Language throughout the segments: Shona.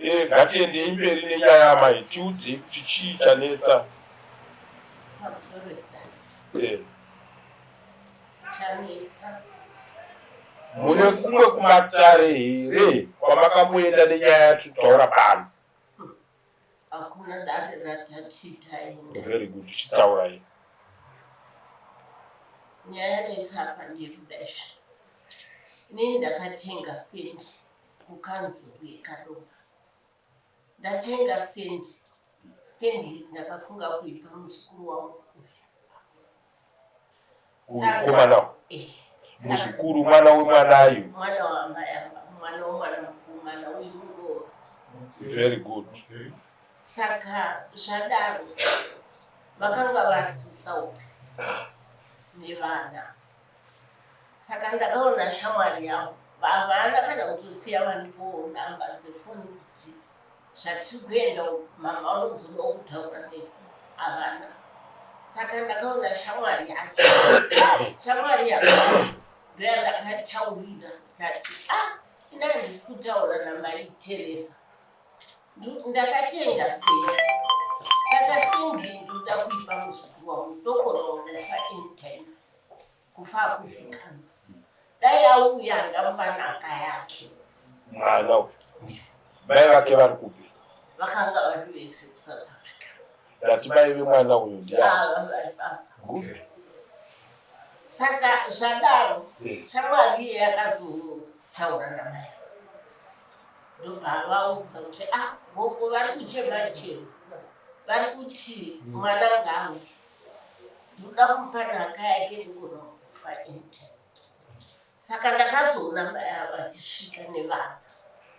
Eh, ngatiendei mberi nenyaya yamai, tiudzei kuti chii chanetsa. Pamusoro pedare. Chanetsa. Mune kumwe kumatare here kwamakamboenda nenyaya yatiri kutaura pano? Hakuna dare ratati taenda. Very good, chitaurai. Nyaya yanetsa apa ndeyekuda izvi. Inini ndakatenga stand kukanzuru yeKadoma. Ndatenga stand, stand ndakafunga kuipa muzukuru wangu uyu. Uyu mukomana uyu. Muzukuru mwana wemwanayu. Mwana wamai ava, mwana womwana mukomana uyu muroora. Very good. Okay. Saka zvadaro vakanga vari kuSouth nevana. Saka ndakaona shamwari yangu havana kana kutosiya vandipowo nhamba dzefoni kuti zvatiri kuenda uku mama vanozodawo kutaura nesu havana. Saka ndakaona shamwari yacho, shamwari yacho ndoyandakataurira ndikati ah, ini handisi kutaura namai Teresa, ndakatenga sendi saka sendi ndoda kuipa muzukuru wangu ndogona kufa anytime. Kufa hakuzikanwa. Dai auya ndamupa nhaka yake. Mwana uyu mai vake vari kupi? Vakanga vari vese kuSouth Africa. Ndati mai vemwana uyu ndiani? Ava vari papa. Good. Saka zvadaro Eh. shamwari iye yakazotaura namai ndobva vaudza kuti ah gogo vari kuchema chema vari kuti mwana ngaauye Ndoda kumupa nhaka yake ndogona kufa anytime. Saka ndakazoona mai ava vachisvika nevana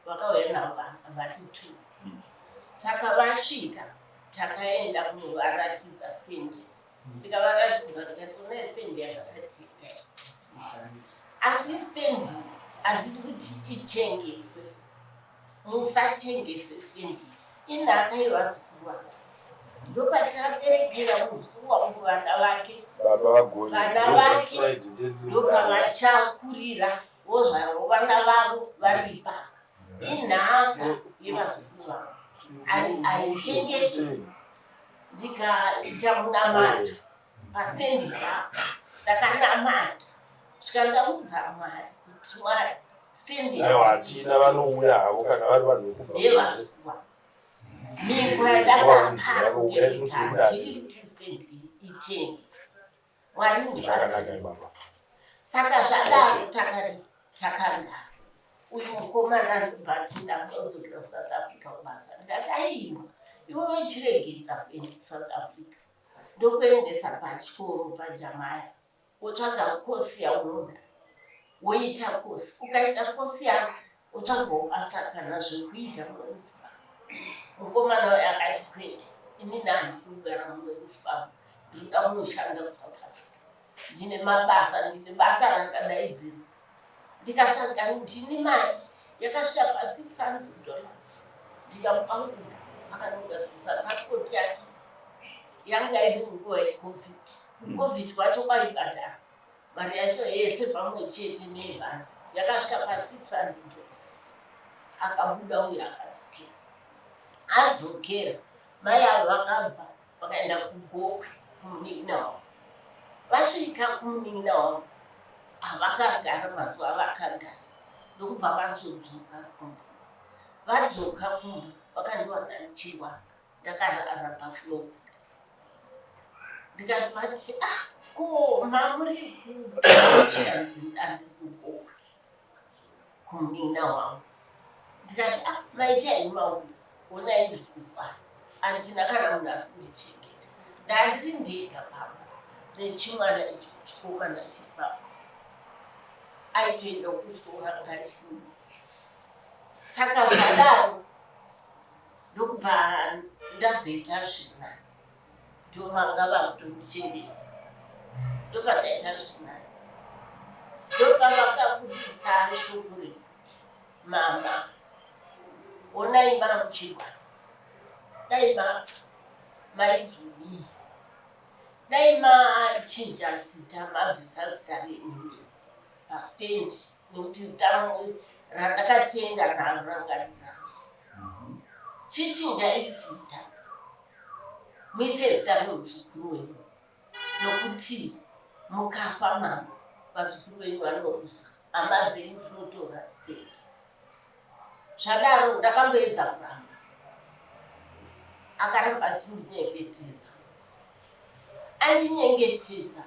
vakauya navo vana vari two. Saka vasvika takaenda kunovaratidza sendi ndikavaratidza ndikati onai sendi yandakatenga asi sendi handidi kuti itengeswe Musatengese stand inhaka yevazukuru vake ndopachaberekera muzukuru wangu vana vake vana vake ndopavachakurira vozvarwa vana vavo vari ipapa inhaka yevazukuru vangu haitengeswi ndikaita munamato pastendi ipapo ndakanamata svika ndaudza Mwari kuti Mwari stendi Aiwa hatina vanouya havo kana vari vanhu vekubva kunze. ndevazuva miko yandakapa ndeyekuti handidi kuti stendi itengeswe Mwari Zvakanaka ndibatsire ibaba. Saka zvadaro takadi takagara uyu mukomana ndobva ati ndakuda kudzokera kuSouth Africa kubasa ndikati aiwa iwewe chiregedza kuenda kuSouth Africa ndokuendesa pachikoro paJamaya wotsvaga kosi yaunoda woita kosi ukaita kosi yako wotsvagawo basa kana zvekuita munomuziva mukomana uyo akati kwete inini handidi kugara munomuziva ndinoda kunoshanda kuSouth Africa ndine mabasa ndine basa randadaidzira ndikatsvaga ndini mari yakasvika pa 600 dollars ndikamupa nguva akanogadzirisa passport yake yanga iri munguva yecovid kucovid kwacho kwaibhadhara mari yacho yese pamwe chete neyebhasi yakasvika pa 600 dollars akabuda uyo akadzokera adzokera mai avo vakabva vakaenda kuGokwe kumunin'ina wavo. Vasvika kumunin'ina wavo havakagara mazuva avakagara ndokubva vazodzoka kumba. Vadzoka kumba vakandiwana ndichirwara ndakarara pafloor ndikati vati ah ko mamuri kupi zvikanzi ndandiri kuGokwe. Kumunin'ina wangu ndikati ah maita henyu mauya honai ndiri kurwara handina kana munhu ari kundichengeta ndandiri ndega pamba nechimwana ichi chikomana chiri pamba aitoenda kuchikoro anga achiri mudiki saka zvadaro ndokubva ndazoita zvina Ndovanga vakutondichengeta ndopataita zvinani ndopavakaburitsa shoko rekuti mama honai mamuchirwa dai mafa maizodii dai machinja zita mabvisa zita renyu pastand nekuti zita rangu randakatenga naro ranga riri rangu. Chichinjai zita muise zita remuzukuru wenyu nokuti mukafa mama vazukuru venyu vanorusa hama dzenyu dzinotora state. Zvadaro ndakamboedza kuramba akaramba achindinyengetedza andinyengetedza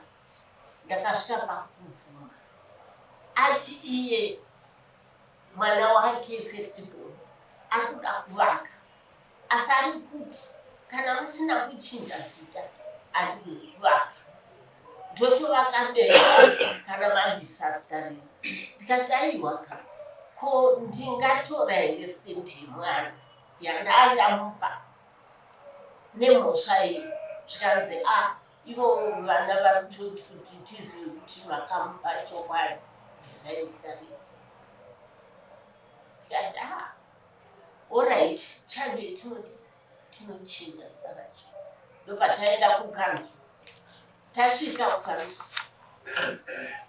ndakasvika pakubvuma ati iye mwana wake firstborn ari kuda kuvaka asi ari kuti kana musina kuchinja zita andigoni kuvaka ndotovaka mberi kana mabvisa zita renyu ndikati aiwa ka ko ndingatora here stendi yemwana yandandamupa nemhosva iyi zvikanzi a ivo vana vari kutoti kuti tizive kuti makamupa chokwadi bvisai zita renyu ndikati a orit chande tinoti tinochinja zita racho ndobva taenda kukanzu tasvika kukanzu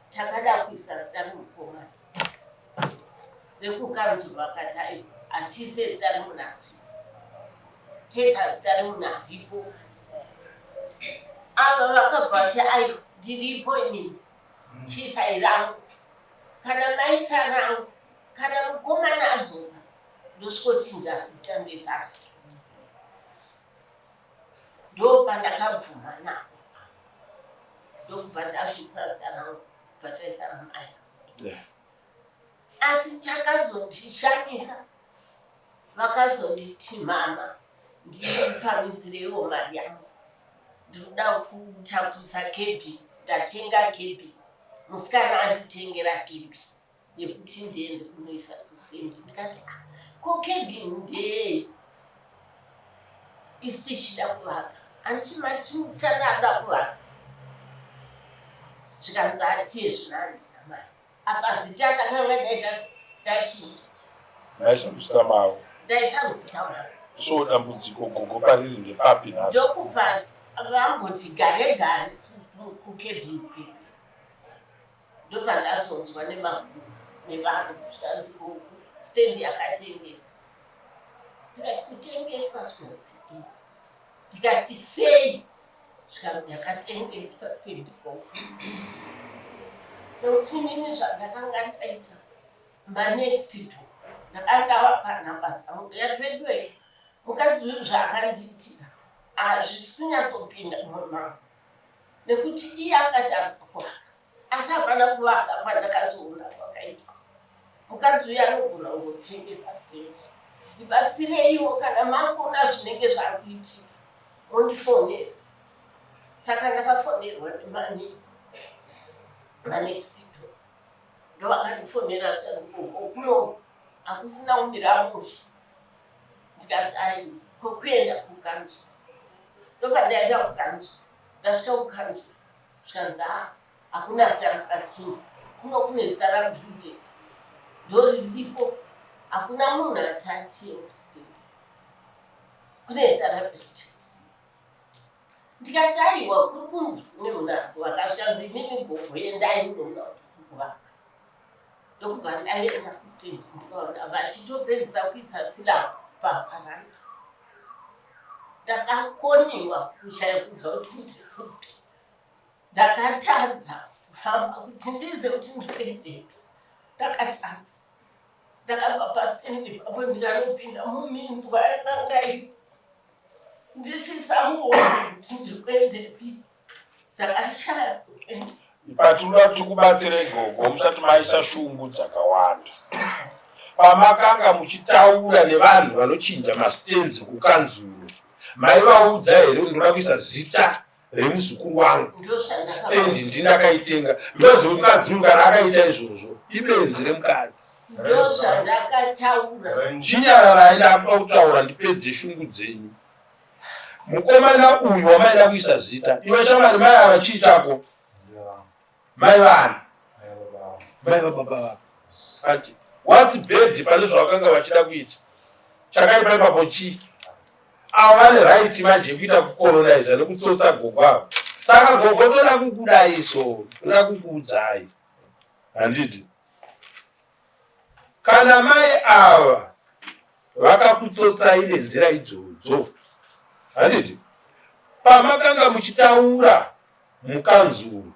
takada kuisa zita remukomana vekukanzu vakati aiwa hatiise zita remunhu asipo toisa zita remunhu aripo ava vakabva vati aiwa ndiripo inini chiisai rangu kana maisa rangu kana mukomana adzoka ndosvikochinja zita ndoisa rake ndopandakabvuma napo ndokubva ndazvisa zita rangu bva taisa ramai Asi chakazondishamisa vakazonditi mama ndipamhidzireiwo mari yangu ndinoda kutakusa kebhi ndatenga kebhi musikana anditengera kebhi yekuti ndiende kunoisa kusendi ndikati ah, ko kebhi ndee isu tichida kuvaka anti mati musikana ada kuvaka zvikanzi atiye zvino handina mari apa zita ndakanga ndaita ndachinja Maisa muzita mavo. Ndaisa muzita mavo. So dambudziko gogo pariri ndepapi nhasi? Ndokubva vamboti gare gare kukebin kwedu. Ndobva ndazonzwa nemagumo nevanhu zvikanzi gogo stand yakatengesa. Ndikati kutengeswa zvikanzi eh. Ndikati sei? Zvikanzi yakatengeswa stand gogo. Nekuti inini zvandakanga ndaita manext door ndakanga ndavapa nhamba dzangu ndikati veduwee mukadzi uyu zvaakandiitira hazvisi kunyatsopinda mumwoyo mangu nekuti iye akati ari kuvaka asi hapana kuvaka kwandakazoona kwakaitwa mukadzi uyu anogona kungotengesa stand ndibatsireiwo kana makuona zvinenge zvakuitika mondifonera saka ndakafonerwa nemani manext door ndovakandifonera zvikanzi gogo kuno hakusina kumira mushe ndikati ai kokuenda kukanzu ndobva ndaenda kukanzu ndasvika kukanzu zvikanzi a hakuna zita rakachinja kuno kune zita rabridget ndoriripo hakuna munhu atatiye state kune zita rabridget ndikati aiwa kuri kunzi kune munhu ari kuvaka zvikanzi imimi gogo endai munoona kuti kuri kuvaka ndokubva ndaenda kustendi ndikaona vachitopedzisa kuisa silabu pavaranda ndakakoniwa kushaya kuziva kuti ndikupi ndakatadza kufamba kuti ndize kuti ndikuendepi ndakatadza ndakabva pastendi ipapo ndikanopinda muminzwa yakanga iri ndisisamuoni kuti ndikuendepi ndakashaya kuenda. Patinoda kuti tikubatsirei gogo musati maisa shungu dzakawanda. Pamakanga muchitaura nevanhu vanochinja mastands kukanzuru maivaudza here kuti ndoda kuisa zita remuzukuru wangu stand ndini ndakaitenga because mukadzi uyu kana akaita izvozvo ibenzi remukadzi. Ndozvandakataura. Chinyararai ndakuda kutaura ndipedze shungu dzenyu. Mukomana uyu wamaida kuisa zita iwe shamwari mai ava chii chako? Mai vani? Mai vababa vako. Ati what's bad pane zvavakanga vachida kuita? Chakaipa ipapo chii? Ava vane right manje yekuita kucolonizer nekutsotsa gogo ava. Saka gogo toda kukudai so, toda kukuudzai. Handiti? Kana mai ava Vakakutsotsai nenzira idzodzo. Handiti? Pamakanga muchitaura mukanzuru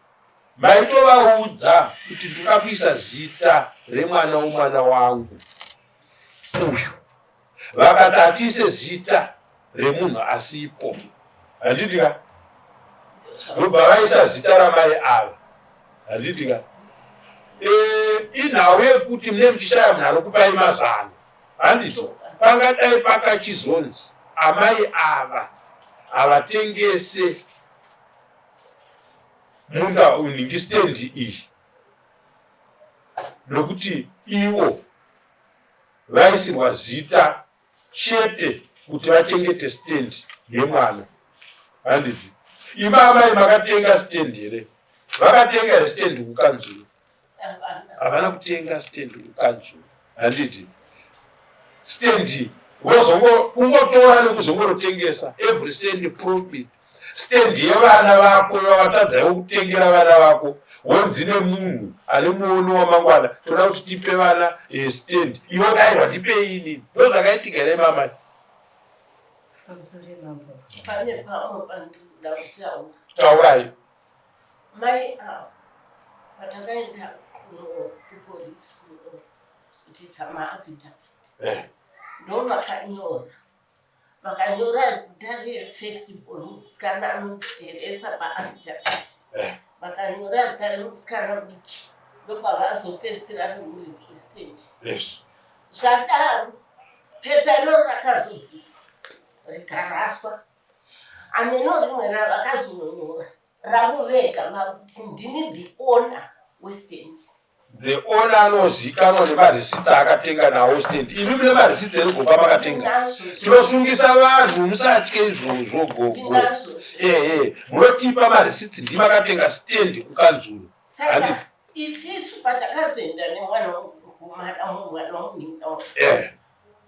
maitovaudza kuti ndoda kuisa zita remwana womwana wangu uyu. Vakati hatiise zita remunhu asipo. Handiti ka? Ndobva vaisa zita ramai ava. Handiti ka? E, inhau yekuti mune muchishaya munhu anokupai mazano. Handizvo? Pangadai pakachizonzi amai ava havatengese munda unhingi stand iyi nokuti ivo vaisirwa zita chete kuti vachengete stand yemwana. Handiti imi amai makatenga stand here? Vakatenga here stand kukanzuru? Havana kutenga stand kukanzuru. Handiti stand vozongo kungotora nekuzongorotengesa every cent profit. Stand yevana vako vavatadza kutengera vana vako wonzi nemunhu ane muono wamangwana toda kuti tipe vana stand, iwe kairwa ndipei inini. Ndo zvakaitika here mama? Pane pamwe pandinoda kutaura. Taurai. Mai ava patakaenda kupolisi kunoitisa maaffidavit ndo vakanyora vakanyora zita refirst born musikana anonzi Teresa paaffidavit, vakanyora zita remusikana mudiki ndobva vazopedzisira remuridzi westendi. Zvadaro pepa iroro rakazobviswa rikaraswa. Ameno rimwe ravakazonyora ravo vega vakuti ndini the owner westand. The owner anozikanwa nemarisitsi aakatenga nawo stand. Imi mune marisitsi here gogo amakatenga? Tinosungisa vanhu, musatye izvozvo gogo. Ehe, munotipa marisitsi ndimi makatenga stand kukanzuru. Saka isisu patakazoenda nemwana wangu mukomana, mwana wamunin'ina wangu,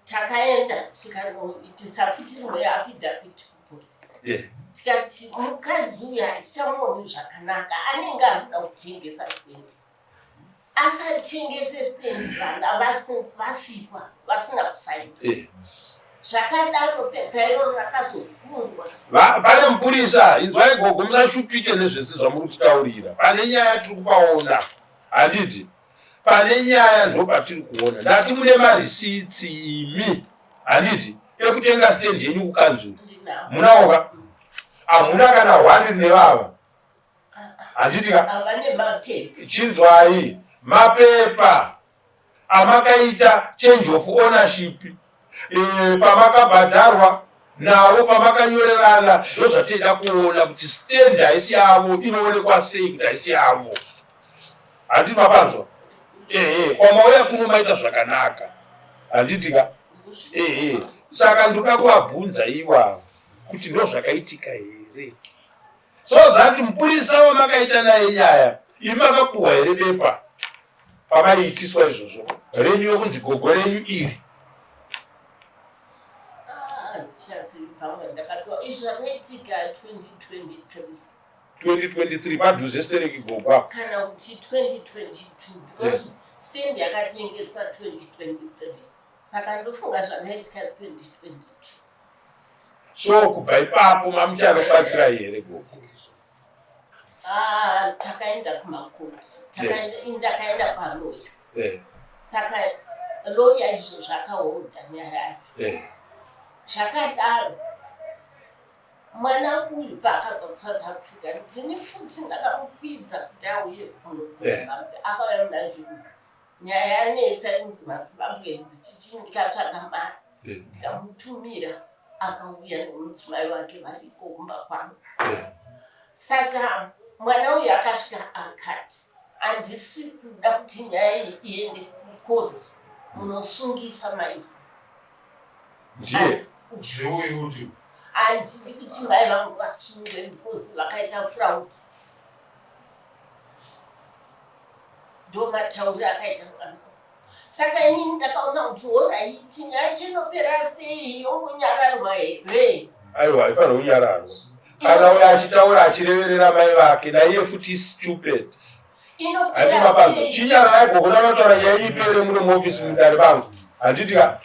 takaenda tikanoitisa futi rimwe affidavit kupolisi, tikati mukadzi uyu handichamuoni zvakanaka, anenge ari kuda kutengesa stand. Asatengese stand vana vasikwa vasina kusaina. Zvakadaro pepa iroro rakazokundwa. Pane mupurisa, inzwai gogo, musashupike nezvese zvamuri kutitaurira. Pane nyaya tiri kupaona. Handiti pane nyaya ndopatiri kuona. Ndati mune marisitsi imi, handiti, ekutenga stand yenyu kukanzuru? Munawoka? Hamuna kana hwani rine vava, handiti ka? Chinzwai, mapepa amakaita change of ownership, pamakabhadharwa navo, pamakanyorerana, ndozvatinoda kuona kuti stand haisi yavo inoonekwa sei kuti haisi yavo. Handiti mapanzwa? Ehe, kwamauya kuno maita zvakanaka, handiti ka? Ehe, saka ndinoda kuvabvunza ivavo kuti ndo zvakaitika here, so that mupurisa wamakaita naye nyaya, imi makapuhwa here bepa pamaiitiswa izvozvo renyu yokunzi gogo renyu iri? Handichazivi pamwe ndakapiwa. Izvi zvakaitika 2023. 2023 padhuze stereki gogo apo. Kana kuti 2022, because stand yakatengeswa 2023, saka ndofunga zvakaitika 2022. So kubva ipapo mamuchanobatsira here gogo? Ah, takaenda kumakoti, ndakaenda kwaloya. Saka loya izvo zvakahodha nyaya yacho. Zvakadaro mwana uyu paakabva kuSouth Africa, ndini futi ndakamukwidza kuti auye kuno kuZimbabwe. Akauya muna June. Nyaya yanetsa inzi maZimbabweans chichi, ndikatsvaga mari ndikamutumira, akauya nemudzimai wake variko kumba kwangu. Saka mwana uyu akasvika akati handisi kuda kuti nyaya iyi iende kukoti, munosungisa mai. Ndiye Handidi kuti mai vangu vasungwe because vakaita fraud. Ndo matauriro akaita mwana. Saka inini ndakaona kuti horaiti, nyaya chinopera sei, yongonyararwa here? Aiwa, haifanira kunyararwa. Kana uyo achitaura achireverera mai vake, naiye futi stupid. Handiti mapanzwa? Chinyarai gogo, ndakataura nyaya ipere muno muofisi mudare pangu, handiti ka?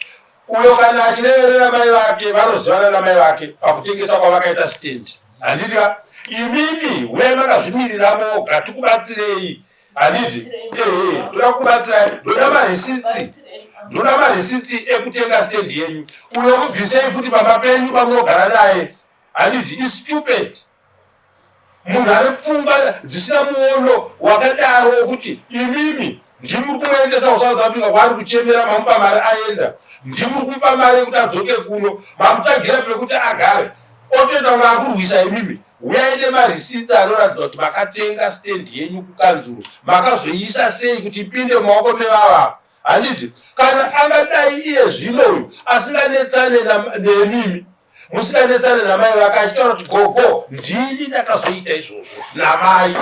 Uyo kana achireverera mai vake, vanozivana namai vake pakutengesa kwavakaita stand. Handiti ka? Imimi huyai makazvimirira moga tikubatsirei. Handiti? Ehe, toda kukubatsirai. Ndoda marisitsi. Ndoda marisitsi ekutenga stand yenyu. Uyo mubvisei futi pamba penyu pamunogara naye. Handiti? Istupid. Munhu ane pfungwa dzisina muono wakadaro wokuti imimi ndimi muri kumuendesa kuSouth Africa kwaari kuchemera, mamupa mari aenda, ndimi muri kumupa mari yekuti adzoke kuno, mamutsvagira pekuti agare, otoita kunge akurwisa imimi. Huyai nemarisitsi anoratidza kuti makatenga stand yenyu kukanzuru, makazoiisa sei kuti ipinde mumaoko mevava. Handiti kana angadai iye zvino uyu asinganetsane nemimi musinganetsane namai vake achitaura kuti gogo ndini ndakazoita izvozvo namai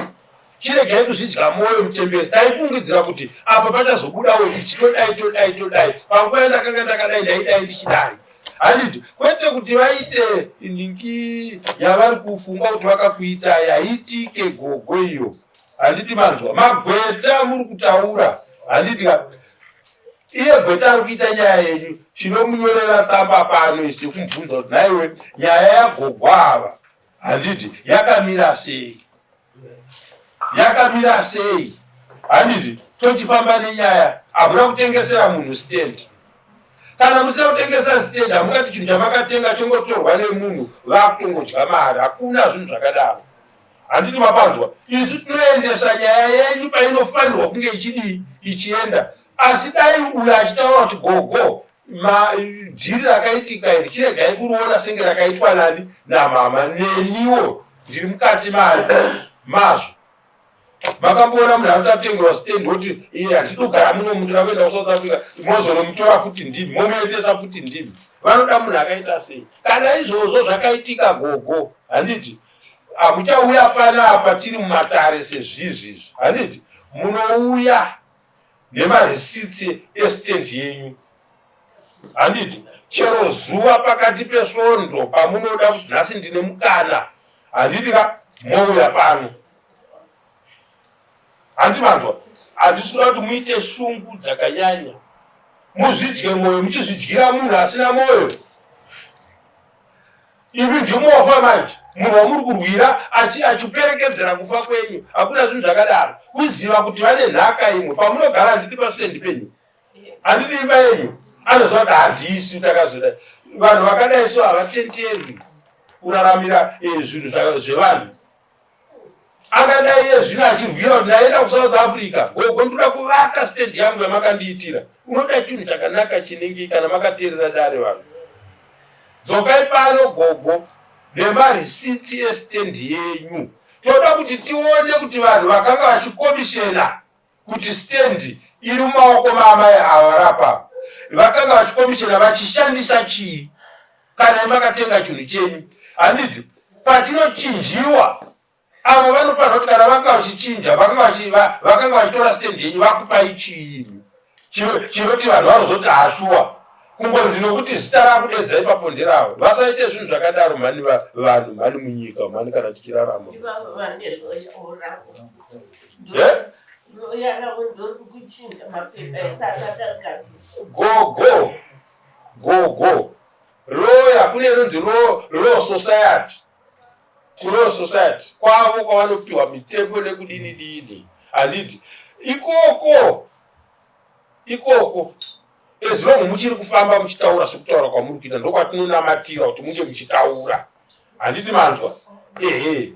chiregai kuzvidya mwoyo mutemberi taifungidzira kuti apa pachazobudawo ichi todai todai todai panguva yandakanga ndakadai ndaidai ndichidai handiti kwete kuti vaite ndingi yavari kufunga kuti vakakuita yaitike gogo iyo handiti manzwa magweta muri kutaura handiti ka iye gweta ari kuita nyaya yenyu tinomunyorera tsamba pano isi yekumubvunza kuti nhaiwe nyaya yagogo ava handiti yakamira sei yakamira sei handiti tochifamba nenyaya hamuna kutengesera munhu stand kana musina kutengesa stand hamungati chinhu chamakatenga chongotorwa nemunhu vakutongodya mari hakuna zvinhu zvakadaro Handiti mapanzwa? Isu tinoendesa nyaya yenyu painofanirwa kunge ichidii ichienda. Asi dai uyo achitaura kuti gogo dhiri rakaitika iri chiregai kuriona senge rakaitwa nani namama neniwo ndiri mukati mari mazvo. Makamboona munhu anoda kutengerwa stand woti iye handidi kugara muno munhu kuenda kuSouth Africa mozonomutora futi ndimi momuendesa futi ndimi. Vanoda munhu akaita sei? Kana izvozvo zvakaitika gogo handiti Hamuchauya panapa tiri mumatare sezvizvi izvi handiti munouya nemarisitsi estand yenyu handiti chero zuva pakati pesvondo pamunoda kuti nhasi ndine mukana handiti ka mouya pano handiti manzwa handisi kuda kuti muite shungu dzakanyanya muzvidye mwoyo muchizvidyira munhu asina mwoyo Imi ndimofa manje munhu wamuri kurwira achiperekedzera kufa kwenyu. Hakuna zvinhu zvakadaro. Kuziva kuti vane nhaka imwe pamunogara handiti pasitendi penyu, handiti imba yenyu. Anoziva kuti handisu takazodai. Vanhu vakadai so havatenderwi kuraramira eh, zvinhu zvevanhu. Akadai iye zvino achirwira kuti ndaenda kuSouth Africa gogo ndoda kuvaka stand yangu yamakandiitira. Unoda chinhu chakanaka chinenge kana makateerera dare vanhu. Dzokai pano gogo nemarisitsi estand yenyu. Toda kuti tione kuti vanhu vakanga vachikomishena kuti stand iri mumaoko maamai ava varapa vakanga vachikomishena vachishandisa chii kana makatenga chinhu chenyu handiti pachinochinjiwa ava vanofanira kuti kana vanga vachichinja vakanga vachitora stand yenyu vakupai chii chinoti vanhu vanozoti hashuwa kungonzi nokuti zita rakudedza ipapo nderavo vasaite zvinhu zvakadaro mhani vanhu mhani munyika mhani kana tichirarama Gogo gogo lawyer kune inonzi law society kulaw society kwavo kwavanopiwa mitemo nekudini dini handiti ikoko ikoko as long muchiri kufamba muchitaura sekutaura kwamuri kuita ndokwatinonamatira kuti munge muchitaura handiti manzwa ehe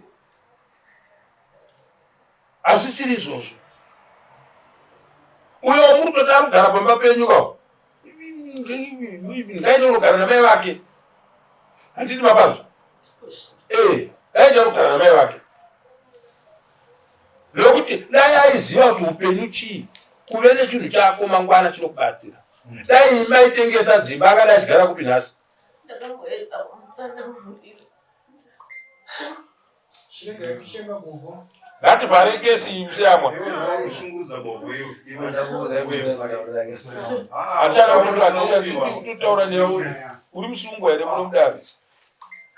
Hazvisiri izvozvo. Uyo wamuri kutoti ari kugara pamba penyu ka ngaende unogara namai vake. Handiti mapanzwa? Eh, ngaende ari kugara namai vake. Nokuti dai aiziva kuti upenyu chii, kuve nechinhu chako mangwana chinokubatsira. Dai maitengesa dzimba akadai achigara kupi nhasi? Ndakamboedza kumutsanangurira. Ngativhare kesi iyi museyamwa. Hatichada kutotaura newe. Uri musungwa here muno mudare?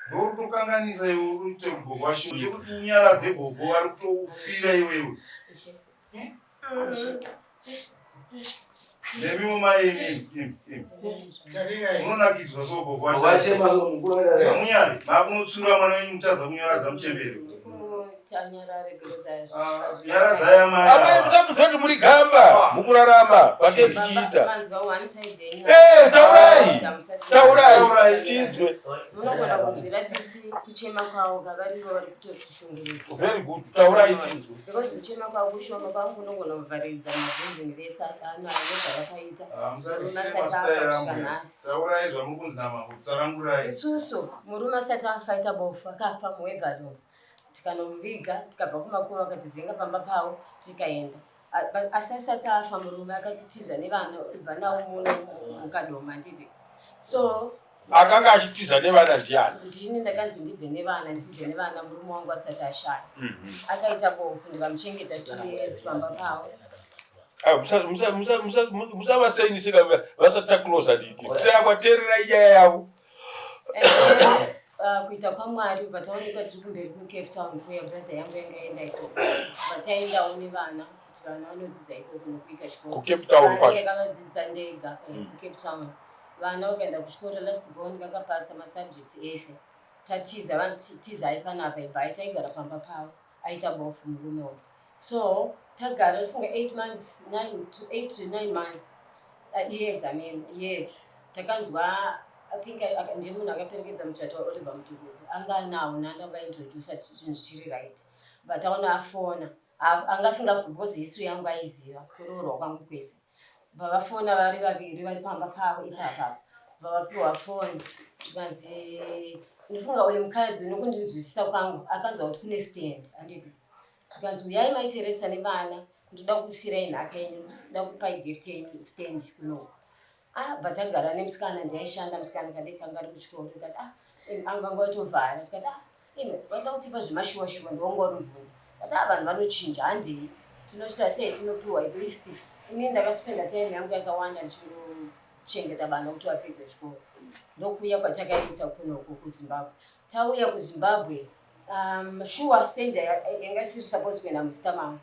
Ndokutokanganisa iwe uri kuita kuti gogo vashinge chekuti unyaradze gogo vari kutofira iwewe. Nemiwo mai imi imi imi. Munonakidzwa so gogo wacho. Hamunyari makunotsura mwana wenyu mutadza kunyaradza muchembere. Ah, nyaradzai amai. Amai musabvunza kuti muri gamba mukurarama kwake tichiita. Eh, taurai. Taurai tinzwe. Munogona kunzwira tsitsi kuchema kwavo kavarivo vari kutotishungurudza. Very good. Taurai tinzwe. Because kuchema kwavo kushoma kwangu kunogona kuvharidza mabuildings ese ano nezvavakaita. Ah, musati Murume chite asati masitayira afa kusvika ambuya. nhasi. Taurai zvamuri kunzi namambo tsanangurai. Isusu murume asati afa aita bofu akafa muWevalon tikanomuviga tikabva kumakuva akatidzinga pamba pavo tikaenda. Asi asati afa murume akatitiza nevana ibva navo muno muKadoma handiti. So Akanga achitiza nevana ndiani? Ndini ndakanzi ndibve nevana nditize nevana murume wangu asati ashaya. Akaita bofu ndikamuchengeta 2 years pamba pavo. Ayo, musavasainise vasati taclosa diki. Musayakwa teererai nyaya yavo. Kuita kwaMwari bva taonekwa tiri kumberi kuCape Town kuya brother yangu yanga yaenda ikoko. Bva taendawo nevana kuti vana vanodzidza ikoko nokuita chikoro. KuCape Town Vana kwacho. ndakavadzidzisa ndega kuCape Town. Vana vakaenda kuchikoro last born kakapasa masubjects ese. Tatiza tizai panapa ibvai taigara pamba pavo aita bofu murume uyu. So tagara ndofunga 8 months 9 to 8 to 9 months years I mean years takanzwa I think ndiye munhu akaperekedza muchato waOliver Mutukudzi anga anawo nanda vaintroducer zvinhu zvichiri right but aona afona anga asingafungi because history yangu aiziva kuroorwa kwangu kwese. Vavafona vari vaviri vari pamba pavo ipapa vavapiwa foni zvikanzi ndifunga uyu mukadzi nokundinzwisisa kwangu akanzwa kuti kune stand handiti zvikanzi uyai maiteresa nevana ndoda kusiirai nhaka yenyu ndoda kupai gift yenyu stand kunoku. Ah, bva tagara nemusikana ndiaishanda musikana kadiki kanga ari kuchikoro tikati ah anga vatovhara tikati ah ime vanoda kutipa zvemashuwa shuwa ndowanga uri mubvunzo kati ah vanhu vanochinja handei tinochita sei tinopiwa at least inini ndakaspenda time yangu yakawanda ndichingochengeta vana kuti vapedze chikoro ndokuuya kwatakaita kunoku kuZimbabwe. Tauya kuZimbabwe shuwa stand yanga isiri supposed kuenda muzita mangu.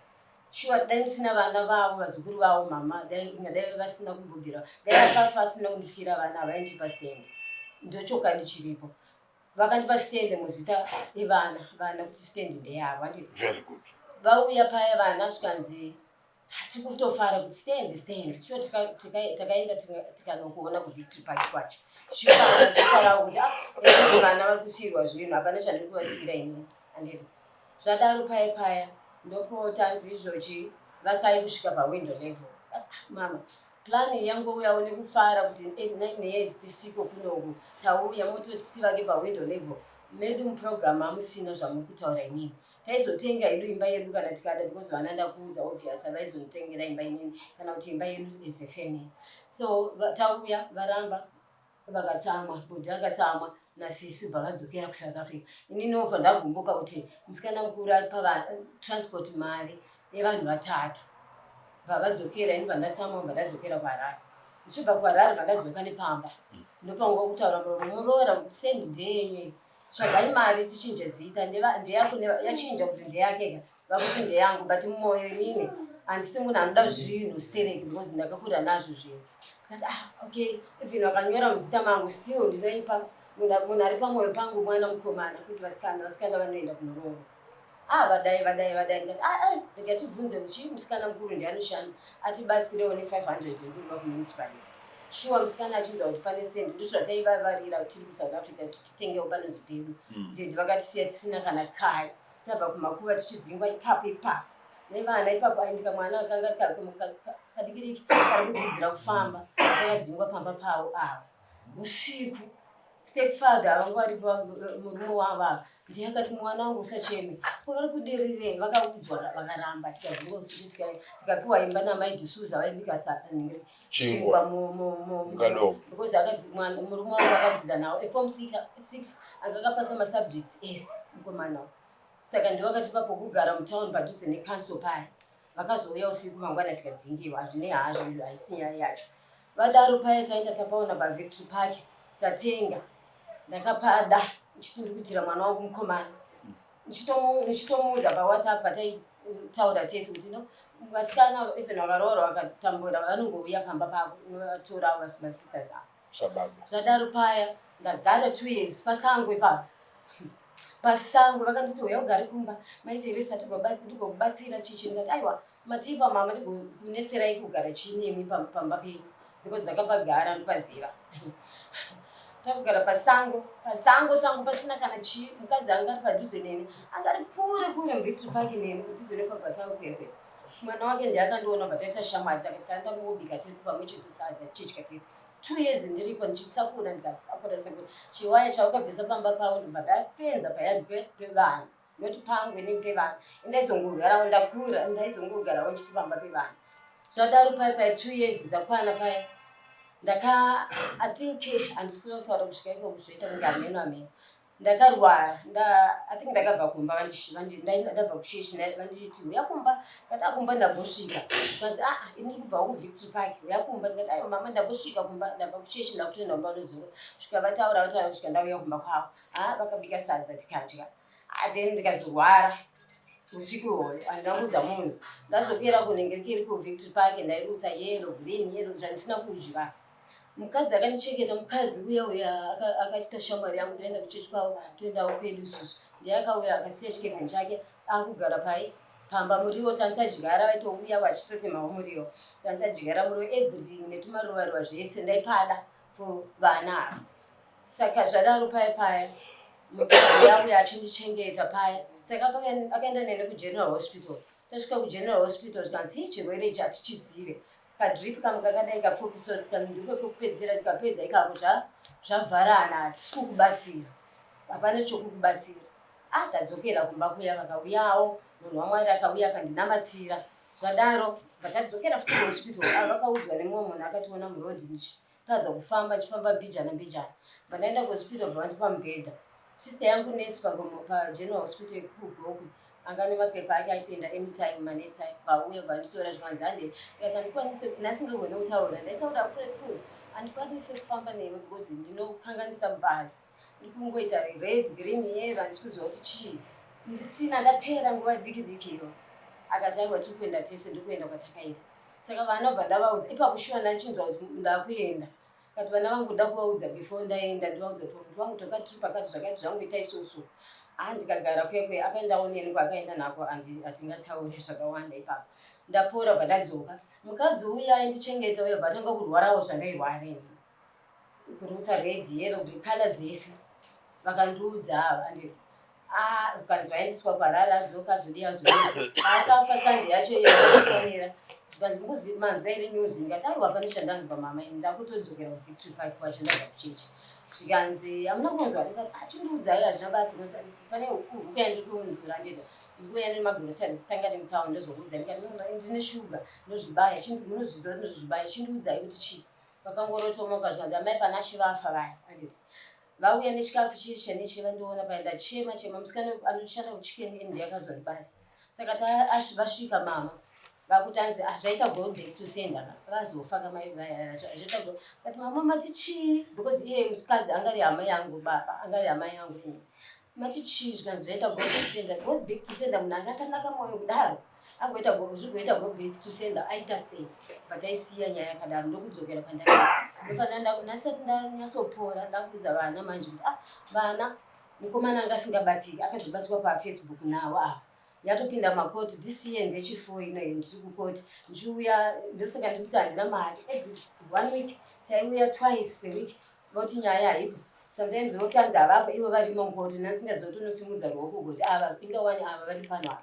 Shuwa dai ndisina vana vavo vazukuru vavo mama dai ingadai vasina kumbobvira dai akafa asina kundisiira vana havaindipa stand. Ndochokwadi chiripo. Vakandipa stand muzita evana vana kuti stand ndeyavo handiti. Very good. Vauya paya vana zvikanzi tikutofara kuti stand stand sure takaenda tikanokuona kuVictory Park kwacho tichifarawo kuti ah vana vari kusiirwa zvinhu hapana chandiri kuvasiira inini handiti. Zvadaro paya paya ndopotanzi izvochi vakai kusvika pawindow level. Ah, mama plan yangouyawo nekufara kuti 9 years tisiko kunoku tauya mototi sivake pawindow level medu muprogram hamusina zvamuri kutaura inini. Taizotenga hedu imba yedu kana tikada because vana ndakuudza obvious havaizonditengera imba inini kana kuti imba yedu is a family. So tauya varamba vakatsamwa bhodhi akatsamwa nasisi bva vadzokera kuSouth Africa. Inini obva ndagumbuka kuti musikana mukuru aripa transport mari yevanhu vatatu bva vadzokera ini bva ndatsamwa bva ndadzokera kuHarare. Ndichibva kuHarare bva ndadzoka nepamba ndopanga kutaura muromo muroora send ndeyenyu tsvagai mari tichinje zita ndeyako yachinja kuti ndeyake ka vakuti ndeyangu but mumoyo inini handisi munhu anoda zvinhu stereki because ndakakura nazvo zvinhu. Ndikati ah okay even vakanyora muzita mangu still ndinoipa munhu ari pamwoyo pangu mwana mukomana kuti vasikana vasikana vanoenda kunoroorwa. Ah vadai vadai vadai ndikati ah ah ndikatibvunze kuti chii musikana mukuru ndiye anoshanda atibatsirewo ne 500 yekudiwa kumunicipality. Shuwa musikana achinzwa kuti pane stand ndozvataivavarira tiri kuSouth Africa kuti titengewo panonzi pedu. Ndende vakatisiya tisina kana kaya tabva kumakuva tichidzingwa ipapo ipapo nevana ipapo aindika mwana akanga kadikidiki kari kudzidzira kufamba takadzingwa pamba pavo ava usiku. Stepfather vanga varipo murume wavo ava ndiye akati mwana wangu usacheme ko vari kudirirei vakaudzwa vakaramba tikadzingwa usiku tikapiwa imba namai D'Souza vaibika chingwa because murume wangu akadzidza nawo form 6 akakapasa masubjects ese mukomana saka ndiwo akatipa pokugara mutown padhuze necouncil paya vakazouya usiku mangwana tikadzingiwa hazvinei hazvo izvo haisi nyaya yacho vadaro paya taenda tapaona paVictory Park tatenga ndakapada ndichiti ndikuitira mwana wangu mukomana ndichitomuudza paWhatsApp pataitaura tese kuti no Vasikana even vakaroora vakatambura vanongouya pamba pako unovatora masisters avo. Sababa. Zvadaro paya ndagara 2 years pasango ipapo. Pasango vakanditi uya ugare kumba Mai Teresa ndigokubatsira chichi. Ndikati aiwa, matipa mama, ndigokunetserai kugara chinemi pamba penyu because ndakapagara, ndopaziva. Takugara pasango, pasango sango pasina kana chii. Mukadzi anga ari padhuze neni anga ari kure kure muVictory Park neni, kudhuze nekwagwatawo kwekwe. Mwana wake ndiye akandiona, bva taita shamwari. Tanga kungobika tese pamwe chete sadza, tichidya tese. 2 years ndiripo ndichisakura, ndikasakura sakura chiwaya chavakabvisa pamba pavo, ndobva ndafenza payadhi pevanhu, noti pangu inini pevanhu. Indaizongogarawo, ndakura, ndaizongogarawo nchiti pamba pevanhu. Zvadaro paya paya 2 years dzakwana paya, ndaka, I think handisina kutaura kusvika ikoko, zvoita kunge hameno hameno. Ndakarwara, I think ndakabva kumba, ndabva kuchechi, vanditi uya kumba. Ndati akumba ndambosvika. Kanzi aa, ini ndiri kubvawo kuVictory Park, uya kumba. Ndikati aiwa mama, ndambosvika kumba, ndabva kuchechi, ndakutoenda kumba unozoro. Svika vataura vataura kusvika ndauya kumba kwavo. Ha, vakabika sadza tikadya. Ah, then ndikazorwara usiku ihwoyo, handina kuudza munhu. Ndadzokera kunenge kiri kuVictory Park, ndairutsa yellow, green, yellow, zvandisina kudya. Mukadzi akandichengeta, mukadzi uya uya akachiita shamwari yangu, taenda kuchechi kwavo, toendawo kwedu isusu. Ndiye akauya akasiya chikebheni chake, akugara pai pamba. Muriwo tanitadyara, vaitouya vachitotemawo muriwo, tanitadyara muriwo, everything netumaruva zvese ndaipada for vana ava. Saka zvadaro paya paya mukadzi yauya achindichengeta paya, saka akaenda neni kuGeneral Hospital. Tasvika kuGeneral Hospital zvikanzi, "Chirwere ichi hatichizive." Kadrip kamwe kakadai kapfupi so, ndiko kekupedzisira. Tikapedza ikako, zvavharana, hatisi kukubatsira, hapana chokukubatsira. Ah, tadzokera kumba kuya, vakauyawo munhu waMwari akauya akandinamatira. Zvadaro vatadzokera futi kuhospital. Ava vakaudzwa nemumwe munhu akationa murodhi ndichitadza kufamba, ndichifamba mbijana mbijana. Bva kuhospital, bva vandipa mubhedha. Sister yangu nesi paGeneral Hospital yekuGokwe anga nemapepa ake, aipinda anytime manesi vauya, bva nditora. Zvikanzi hande. Ndikati handikwanise, ndasingagoni kutaura, ndaitaura kure kure. Handikwanise kufamba newe because ndinokanganisa mubhazi, ndikungoita red, green, yellow, handisi kuziva kuti chii, ndisina, ndapera nguva diki diki iyo. Akati aiwa, tiri kuenda tese. Ndikuenda kwatakaita. Saka vana bva ndavaudza ipapo. Shuwa ndachinzwa kuti ndakuenda kati vana vangu nda kuvaudza before ndaenda, ndivaudza kuti muti wangu takati tiri pakati, zvakati zvangu, isusu. Ah, ndikagara kuya kuya, akaendawo neni kwaakaenda nako. Hatingatauri zvakawanda ipapo. Ndapora, bva ndadzoka. Mukadzi uya aindichengeta uya bva atanga kurwarawo zvandairwara ini, kurutsa red, yellow, colour dzese. Vakandiudza ava, anditi ah, ukanzi waendeswa kuHarare, adzoka, azodii, azodii, akafa Sunday yacho iyofonera. Zvikanzi mukuzi manzwa iri news? Ndikati aiwa, pane chandanzwa mama, ini ndakutodzokera kuVictory Park kwacho, ndabva kuchechi. Zvikanzi hamuna kunzwa? Ndikati achindiudzai, hazvina basa, pane huku yandiri kundura, nditi ndikuuya nemagroceries, tisangane mutauni ndozokuudzai. Ndikati ndine shuga, ndozvibaya, munozviziva kuti ndozvibaya, chindiudzai kuti chii. Vakangorotomoka, zvikanzi amai Panashe vafa vaya, anditi vauya nechikafu chiche neche. Vandiona paya, ndachema chema. Musikana anoshanda kuChicken Inn ndiye akazondibata. Saka vasvika mama vakuti anzi, ah, zvaita go back to sender, vazofa kamai vaya, zvaita go. Kati mama mati chii? Because iye musikadzi angari hama yangu, baba angari hama yangu ini. Mati chii? Zvikanzi zvaita go back to sender. Go back to sender, munhu anga akanaka mwoyo kudaro agoita zvigoita go back to sender, aita sei? But aisiya nyaya yakadaro. Ndokudzokera kwandaka, ndopandasati ndanyatsopora, ndakuudza vana manje kuti ah, vana, mukomana anga asingabatiki, akazobatwa paFacebook nawo ava. Yatopinda makoti this year, ndechifour ino ndiri kukoti ndichiuya. Ndosaka ndikuti handina mari. Every one week taiuya, twice per week, voti nyaya haipo. Sometimes votanzi havapo, ivo varimo mukoti. Nasingaziva kuti unosimudza ruoko ugoti ava ingawani, ava vari pano apa.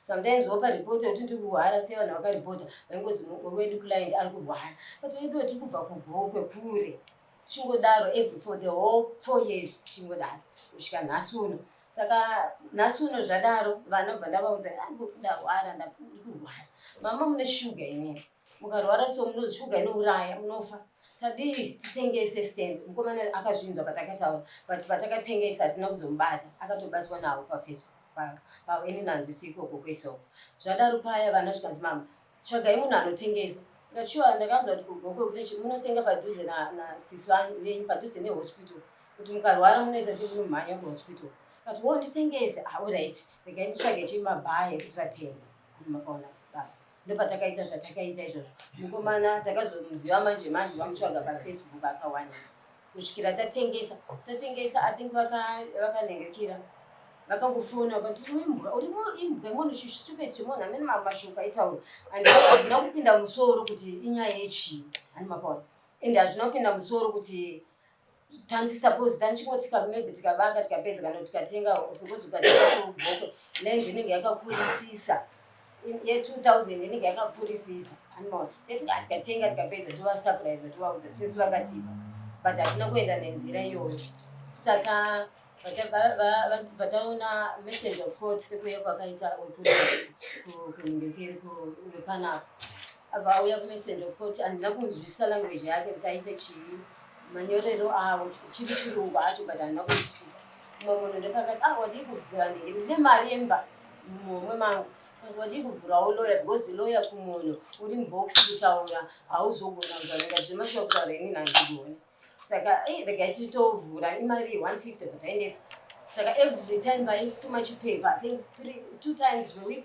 Sometimes wopa ripoti yekuti ndiri kurwara, sevanhu vakaripota vaingozi wedu client ari kurwara, but wedu tiri kubva kuGokwe kure. Tichingodaro every for the whole 4 years, tichingodaro kusvika nhasi uno. Saka nhasi uno zvadaro, vana bva ndavaudza, ndarwara, ndiri kurwara mama, mune shuga inini, mukarwara so shuga inouraya, munofa. Tadii titengese stand? Mukomana akazvinzwa patakataura, but patakatengesa hatina kuzomubata, akatobatwa navo paFacebook painini, handisi ikoko kwesoko. Zvadaro paya vana zvikanzi, mama, tsvagai munhu anotengesa. Ndikati ndakanzwa kuti kuGokwe kune munotenga padhuze nasisi venyu, padhuze nehospital, kuti mukarwara munoita semunomhanya kuhospital. Kati wo nditengese. Alright, regai nditsvage chimabhaya ekuti vatenge. Makaona baba. Ndopatakaita zvatakaita izvozvo. Mukomana takazomuziva manje manje vamutsvaga paFacebook akawanikwa. Kusvikira tatengesa. Tatengesa I think vakanengekira. Vakangofona vakati uri imbwa uri imbwa yemunhu chistupid chemunhu amene mashoko aitaura. And hazvina kupinda musoro kuti inyaya yechii. Hani makaona. And hazvina kupinda musoro kuti tanzi suppose tanchingoti maybe tikavaka tikapedza kana tikatenga because ukatenga chobhoko land inenge yakakurisisa ye2000 inenge yakakurisisa anomaona teti tikatenga tikapedza tovasurprise tovaudza since vakatipa but hatina kuenda nenzira iyoyo saka vataona messenger of court sekuuya kwakaita wekuningekeri wepanapa abva auya kumessenger of court handina kunzwisisa language yake kuti aite chii manyorero avo chiri chirungu acho but handina kunzwisisa mumwe munhu ndopakati ah wadii kuvhura ndenge ndine mari yemba mumwe mangu wadii kuvhurawo lawyer because lawyer kumunhu uri mubox kutaura hauzogona kutaura zvemashuwa kutaura inini handigoni saka eh, regai titovhura imari 150 but aendesa saka every time vaituma chipepa i think two times per week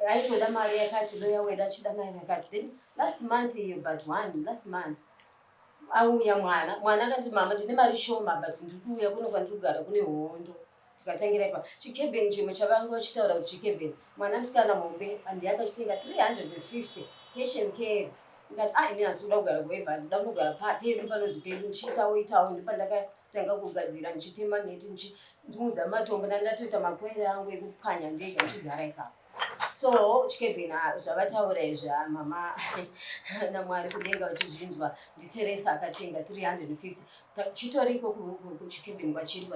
aitoda mari yakati loya wedu achida mari yakati then last month iyo but one last month auya mwana mwana akati mama ndine mari shoma but ndiri kuuya kuno kwandiri kugara kune hondo tikatangira ipa chikebheni chimwe chavanga vachitaura kuti chikebheni mwana musikana hombe andiye akachitenga 350 cash and carry ndikati ah ini hasi kuda kugara kueva ndida kunogara pedu panozi pedu ndichiitawo itawo ndopandakatanga kugadzira ndichitema miti ndichiudza matombo ndandatoita makwere angu ekupwanya ndega ndichigara ipapo so chikebheni ah, zvavataura izvi ah, mama namwari kudenga vachizvinzwa nditeresa akatenga 350 chitoriko kuchikebheni kwachiri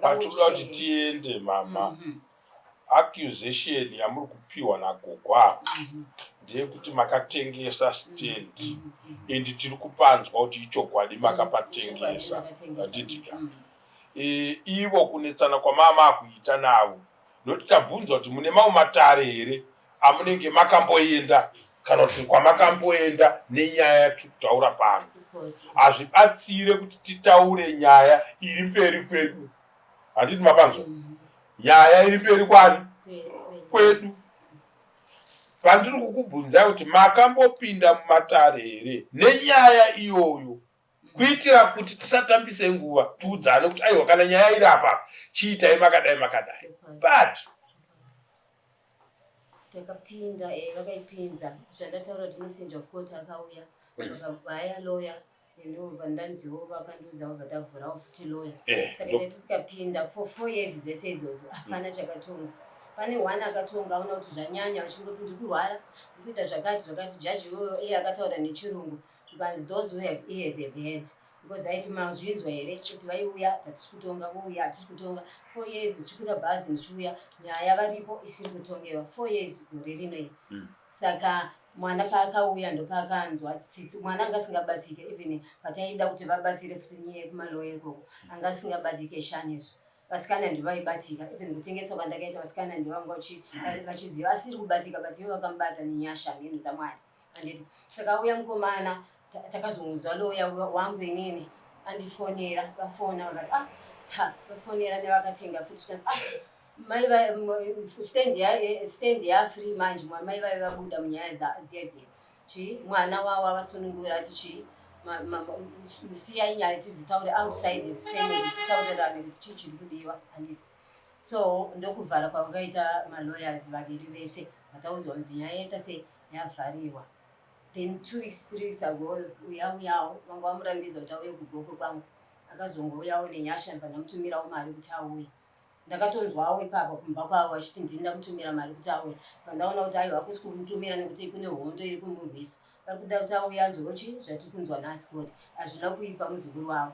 Patinoda kuti tiende mama mm -hmm. Accusation yamuri kupiwa nagogo apa mm -hmm. ndeyekuti makatengesa stand mm -hmm. and tiri kupanzwa kuti ichokwadi mhm. makapatengesa handitika mm -hmm. e, ivo kunetsana kwamama akuita navo nokuti tabvunzwa kuti mune mamwe matare here amunenge makamboenda kana kuti kwamakamboenda nenyaya yatiri kutaura pano hazvibatsire kuti titaure nyaya iri mberi kwedu handiti mapanzwa mm-hmm. nyaya iri mberi kwani kwedu pandiri kukubvunzai kuti makambopinda mumatare here nenyaya iyoyo kuitira kuti tisatambise nguva tiudzane kuti aiwa kana nyaya iri apa chiitai makadai makadai but Takapinda eh, vakaipinza zvandataura kuti messenger of court akauya vakabaya lawyer neniwo bva ndanziwo vakandiudza vabva tavhurawo futi lawyer eh, saka tati tikapinda for 4 years dzese idzodzo hapana chakatongwa. Pane one akatonga aona kuti zvanyanya vachingoti ndiri kurwara ndiri kuita zvakati zvakati jaji iyoyo iye akataura nechirungu zvikanzi those who have ears have heard because aiti mazvinzwa here kuti vaiuya tatisi kutonga vouya hatisi kutonga 4 years ndichikwira bhazi ndichiuya nyaya varipo isiri kutongewa 4 years gore rino iri. Saka mwana paakauya ndopaakanzwa tsitsi mwana anga asingabatike even pataida kuti vabatsire futi nyaya yekumaloya ikoko anga asingabatike shaniso vasikana ndovaibatika even kutengesa kwandakaita vasikana ndovanga vachiziva asiri kubatika but ivo vakamubata nenyasha mhenu dzamwari handiti saka auya mukomana takazomuudza loya wangu inini andifonera vafona vakati ah ha vafonera nevakatenga futi zvikanzi ah mai stand yafree manje mai vaive vabuda munyaya dziya dziya chii mwana wavo avasunungura ati chii siyai nyaya tidzitaure outside as family titaurirane kuti chii chiri kudiwa handiti so ndokuvhara kwavakaita malawyers vaviri vese vataudzwa kunzi nyaya yaita sei yavhariwa then 2 weeks 3 weeks ago uyauyawo vanga vamurambidza kuti auye kugokwe kwangu akazongouyawo nenyasha ndibva ndamutumirawo mari kuti auye ndakatonzwawo ipapo kumba kwavo vachiti ndini ndamutumira mari kuti auye pandaona kuti aiwa hakusi kumutumira nekuti kune hondo iri kumurwisa vari kuda kuti auye anzwewo chi zvatiri kunzwa nhasi kuti hazvina kuipa muzukuru wavo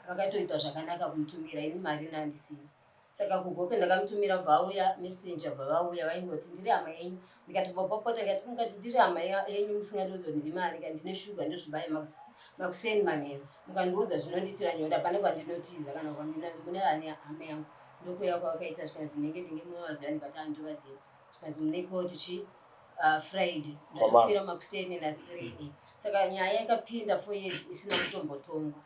vakatoita zvakanaka kumutumira ini mari nandisina saka kugokwe ndakamutumira bva auya messenger bva vauya vaingoti ndiri hama yenyu ndikati bopopota ndikati mukati ndiri hama yenyu musingandiudza kuti ndiri mari ka ndine shuga ndozvibaya makuseni manheru mukandiudza zvinondiitira nyonda pane kwandinotiza kana mune vane hama yangu ndokuuya kwavakaita zvikanzi ndinenge ndinge munovaziva ndikati handivaziva zvikanzi mune koti chi Friday ndatokwira makuseni na3 saka nyaya yakapinda 4 years isina kutombotongwa.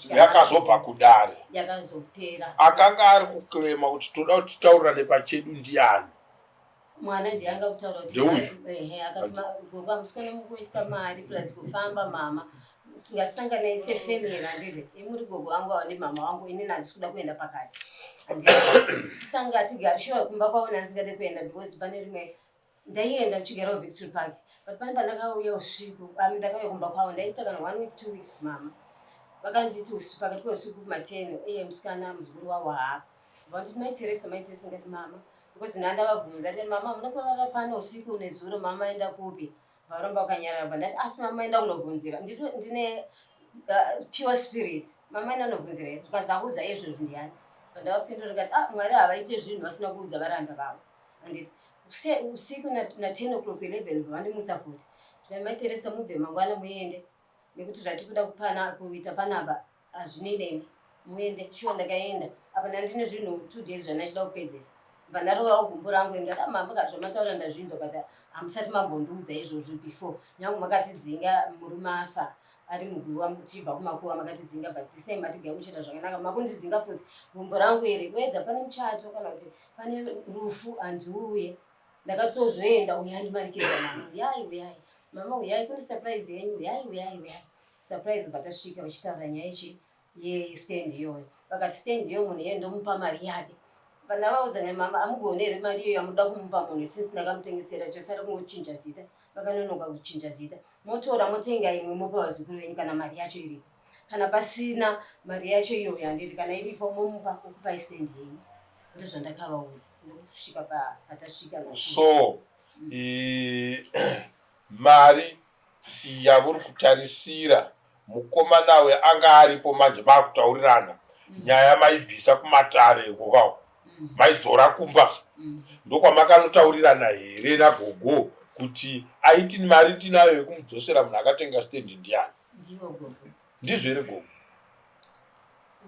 Yakazobva kudare yakazopera akanga ari kuclaima kuti toda kuti titaurirane pachedu ndiani. Mwana ndiye anga kutaura kuti Ndeuyu? Ehe, akati gogo hamusikona mukuisa mari plus kufamba mama. Ngatisanganei sefamily handiti? Imuri gogo vangu ava nemama vangu inini handisi kuda kuenda pakati. Handiti? Tisanga tigari sure kumba kwavo ndandisingade kuenda because pane rimwe ndaienda ndichigara kuVictory Park but pane pandakauya usiku I mean, ndakauya kumba kwavo ndaiita kana 1 week 2 weeks mama. Vakanditi usiku pakati peusiku kuma10 iye musikana muzukuru wavo haapo. Vanditi mai Teresa mai Teresa ndikati mama because nhanda vabvunza ndikati mama hamuna kurara pano usiku nezuro mama aenda kupi? Varamba vakanyarara bva ndati asi mama aenda kunobvunzira ndine pure spirit mama aenda kunobvunzira here zvikanzi akuudza izvozvo ndiani? Bva ndavapindura ndikati ah Mwari havaite zvinhu vasina kuudza varanda vavo. Handiti usiku na 10 o'clock 11 bva vandimutsa futi. Zvikanzi mai Teresa mubve mangwana muende nekuti zvatikuda kupana kuita panapa hazvinei nemi muende. Shuwa ndakaenda apa ndandine zvinhu 2 days zvandachida kupedzesa. Bva ndarovawo gumbo rangu ndikati ah mama ka zvamataura ndazvinzwa but hamusati mambondiudza izvozvo before. Nyange makatidzinga murume afa ari muguva tichibva kumakuva makatidzinga but this time matigamuchira zvakanaka makundidzinga futi gumbo rangu iri whether pane muchato kana kuti pane rufu handiuye. Ndakatozoenda uyu andimanikidza mama uyai uyai mama uyai kune surprise yenyu uyai uyai uyai surprise ubva tasvika vachitaura nyaya ichi yestand iyoyo vakati stand iyoyo munhu iye ndomupa mari yake pandavaudza ngai mama amugone here mari iyoyo amuda kumupa munhu since ndakamutengesera chasara kungochinja zita vakanonoka kuchinja zita motora motenga imwe mopa vazukuru venyu kana mari yacho iripo kana pasina mari yacho iyoyo handiti kana iripo momupa okupai stand yenyu ndozvandakavaudza ndokusvika patasvika nhasi. So mari yamuri kutarisira mukomana uyu anga aripo manje makutaurirana nyaya maibvisa kumatare ikokako maidzora kumba ndokwamakanotaurirana here nagogo kuti aiti mari ndinayo yekumudzosera munhu akatenga stand ndiani? Ndivo gogo. Ndizvo here gogo?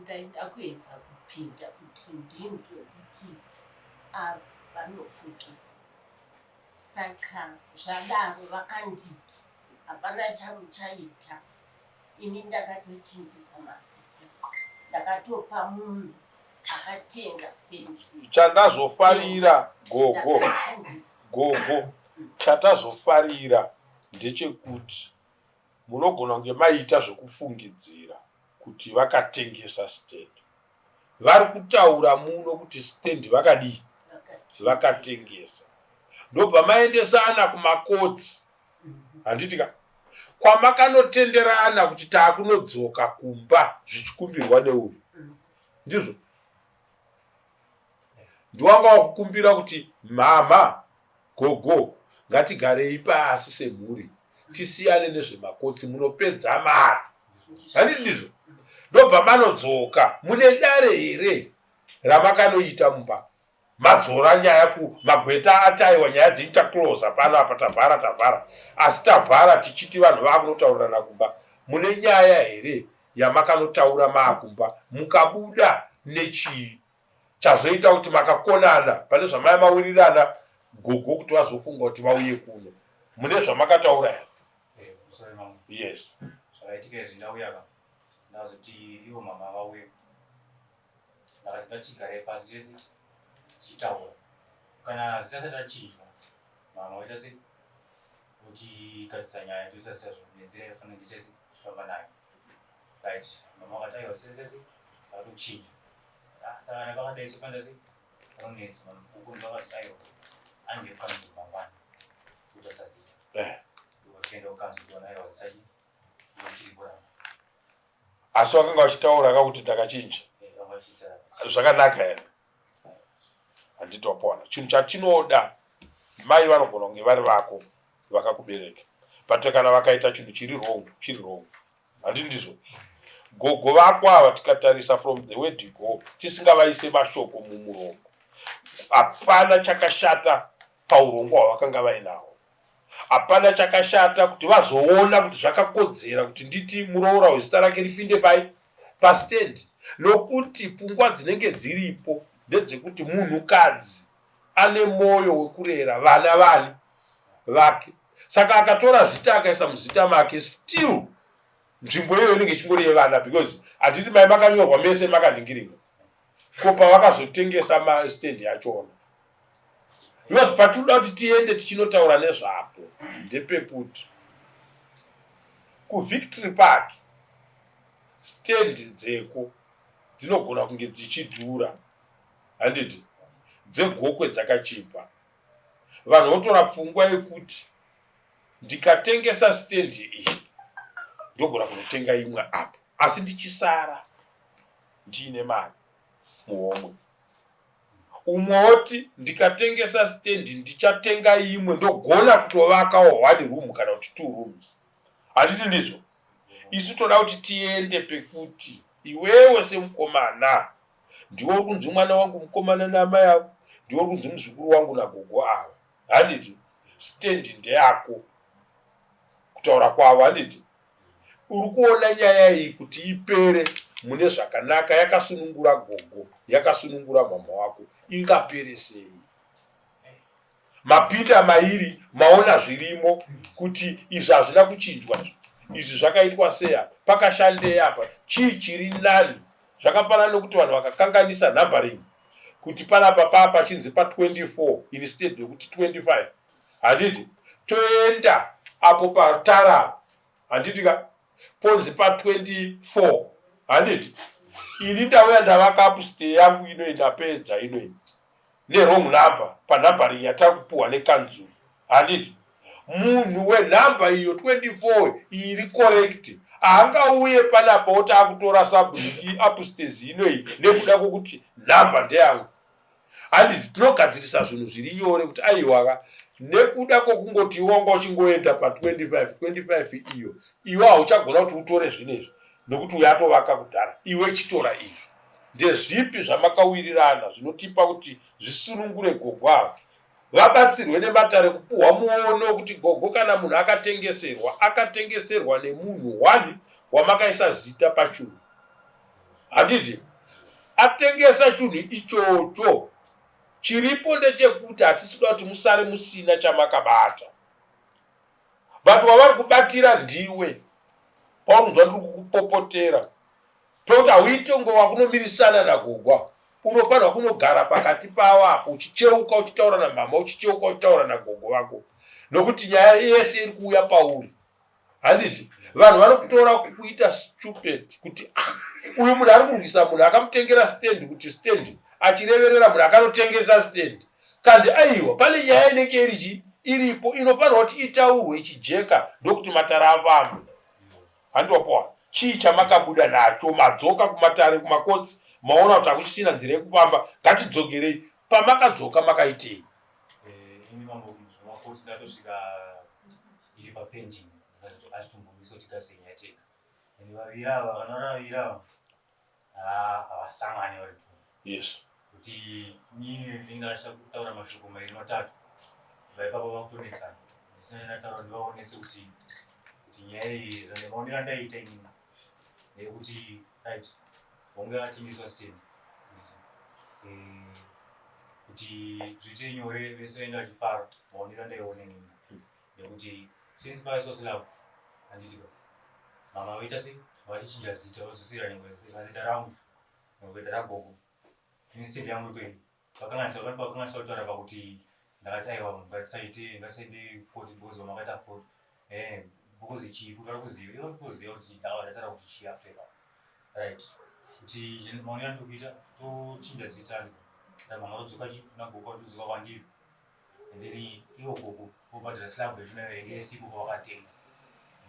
Ndaida kuedza kupinda kuti ndinzwe kuti ava vanofuki. Saka zvadaro vakanditi hapana chamuchaita. Ini ndakatochinjisa mazita. Ndakatopa munhu akatenga stand. Chandazofarira gogo, gogo, chatazofarira ndechekuti munogona kunge maita zvekufungidzira kuti vakatengesa stand. Vari kutaura muno kuti stand vakadii? Vakatengesa. Ndobva maendesana kumakotsi. Handiti ka? Kwamakanotenderana kuti takunodzoka kumba zvichikumbirwa neuyu. Ndizvo? Ndiwanga wakukumbira kuti mhamha gogo ngatigarei pasi semhuri tisiyane nezvemakotsi munopedza mari. Handiti ndizvo? Ndobva manodzoka. Mune dare here ramakanoita mumba? Madzora nyaya ku magweta ati aiwa nyaya dzenyu taclosa pano apa tavhara tavhara asi tavhara tichiti vanhu vakunotaurirana kumba. Mune nyaya here yamakanotaura maakumba mukabuda nechii chazoita kuti makakonana pane zvamaya mawirirana gogo kuti vazofunga kuti vauye kuno? Mune zvamakataura here? Yes. Zvakaitika izvi ndauya ka ndazoti ivo mama vauye ndakati ngatichigarei pasi tese tichitaura kana zita risati rachinjwa mama voita se votigadzisa nyaya toisa zita nenzira yafanira kunge tese tichifamba nayo right mama vakati aiwa zita tese takatochinja ah, saka kana pakadai so panoita se panonetsa uko ndovakati aiwa ange kukanzuru mangwana kuita sazita vachienda kukanzuru toona aiwa zita chiripo ramba Asi vakanga vachitaura ka kuti ndakachinja zvakanaka here? Handiti wapawana chinhu chatinoda. Mai vanogona kunge vari vako vakakubereka, but kana vakaita chinhu chiri wrong, chiri wrong. Handiti ndizvo? Gogo vako ava tikatarisa from the word go tisingavaise mashoko mumuromo, hapana chakashata paurongwa hwavakanga vainahwo. Hapana chakashata kuti vazoona kuti zvakakodzera kuti nditi muroora wezita rake ripinde pai pastand, nokuti pfungwa dzinenge dziripo ndedzekuti munhukadzi ane mwoyo wekurera vana vani vake, saka akatora zita akaisa muzita make still nzvimbo iyoyo inenge ichingori yevana because handiti mai makanyorwa mese makanhingiringa. Ko pavakazotengesa mastand yachona? Because patinoda kuti tiende tichinotaura nezvapo ndepekuti kuVictory Park stand dzeko dzinogona kunge dzichidhura handiti dzeGokwe dzakachipa. Vanhu votora pfungwa yekuti ndikatengesa stand iyi ndogona kunotenga imwe apo asi ndichisara ndiine mari muhomwe. Umwe oti ndikatengesa stand ndichatenga imwe ndogona kutovakawo one room kana kuti two rooms. Handiti ndizvo? Isu toda kuti tiende pekuti iwewe semukomana ndiwe uri kunzi mwana wangu mukomana naamai avo, ndiwe uri kunzi muzukuru wangu nagogo ava. Handiti? Stand ndeyako kutaura kwavo handiti? Uri kuona nyaya iyi kuti ipere mune zvakanaka yakasunungura gogo yakasunungura mhamha wako ingapere sei? Mapinda mairi maona zvirimo kuti izvi hazvina kuchinjwa izvi izvi zvakaitwa sei apa pakashandei apa chii chiri nani zvakafanana nekuti vanhu vakakanganisa numbering kuti panapa paa pachinzi pa 24 instead yekuti 25 handiti toenda apo patara apo handiti ka ponzi pa 24 handiti ini ndauya ndavaka upstay yangu inoyi ndapedza inoyi nerong number panumbering yatakupuhwa nekanzuru handiti munhu wenhamba iyo 24 iri correct haangauye panapa oti akutora sabhuki upstairs inoyi nekuda kwokuti nhamba ndeyangu Handiti tinogadzirisa zvinhu zviri nyore kuti aiwaka nekuda kwokungoti iwe wanga uchingoenda pa 25 25 iyo iwe hauchagona kuti utore zvinhu izvi nekuti uyo atovaka kudhara iwe chitora izvi. Ndezvipi zvamakawirirana zvinotipa kuti zvisunungure gogo ava vabatsirwe nematare kupuhwa muono wekuti gogo kana munhu akatengeserwa akatengeserwa nemunhu one wamakaisa zita pachunhu Handiti atengesa chunhu ichocho chiripo ndechekuti hatisi kuda kuti musare musina chamakabata but wavari kubatira ndiwe pauri kunzwa ndiri kukupopotera pekuti hauite kunge wakunomirisana nagogo unofanirwa kunogara pakati pavo apo uchicheuka uchitaura namama uchicheuka uchitaura nagogo vako nokuti nyaya yese iri kuuya pauri Handiti vanhu vanokutora kukuita stupid kuti ah, uyu munhu ari kurwisa munhu akamutengera stand kuti stand achireverera munhu akanotengesa stand kandi aiwa pane nyaya inenge iri chi iripo inofanirwa kuti itaurwe ichijeka ndokuti matare afambe handiwapowa chii chamakabuda nacho madzoka kumatare kumakotsi maona kuti hakuchisina nzira yekufamba ngatidzokerei pamakadzoka makaitei eh, ini mambo makoti ndatosvika iri papending ndikazoti atitombomiso tigase nyaya tega and vaviri ava kana vari vaviri ava haa havasangane vari two yes kuti inini ndinenge ndachida kutaura mashoko mairi matatu bva ipapo vakutonetsana ndisina ndataura ndivaonese kuti kuti nyaya iyi zvandemaonero andaiita inini ndeyekuti right wange atengeswa stand eh, kuti zviite nyore vese vaenda vachifara maonero andaiona inini nekuti since paiswa slab handiti ka mama vaita sei vachichinja zita vadzosera nyangwe zita rangu nyangwe kuita ragogo instead yangu ikweni vakanganisa vanhu vakanganisa kutaura pakuti ndakati aiwa ngatisaite ngatisaite koti because vamakaita foti eh because chii futi vari kuziva ivo kuziva kuti ndakava ndataura kuti chii after right kuti maonero andiri kuita tochinja zita mama rodzoka chi nagogo rodzoka kwandiri and then ivo gogo vobhadhara slab yacho nayo yange isipo pavakatenga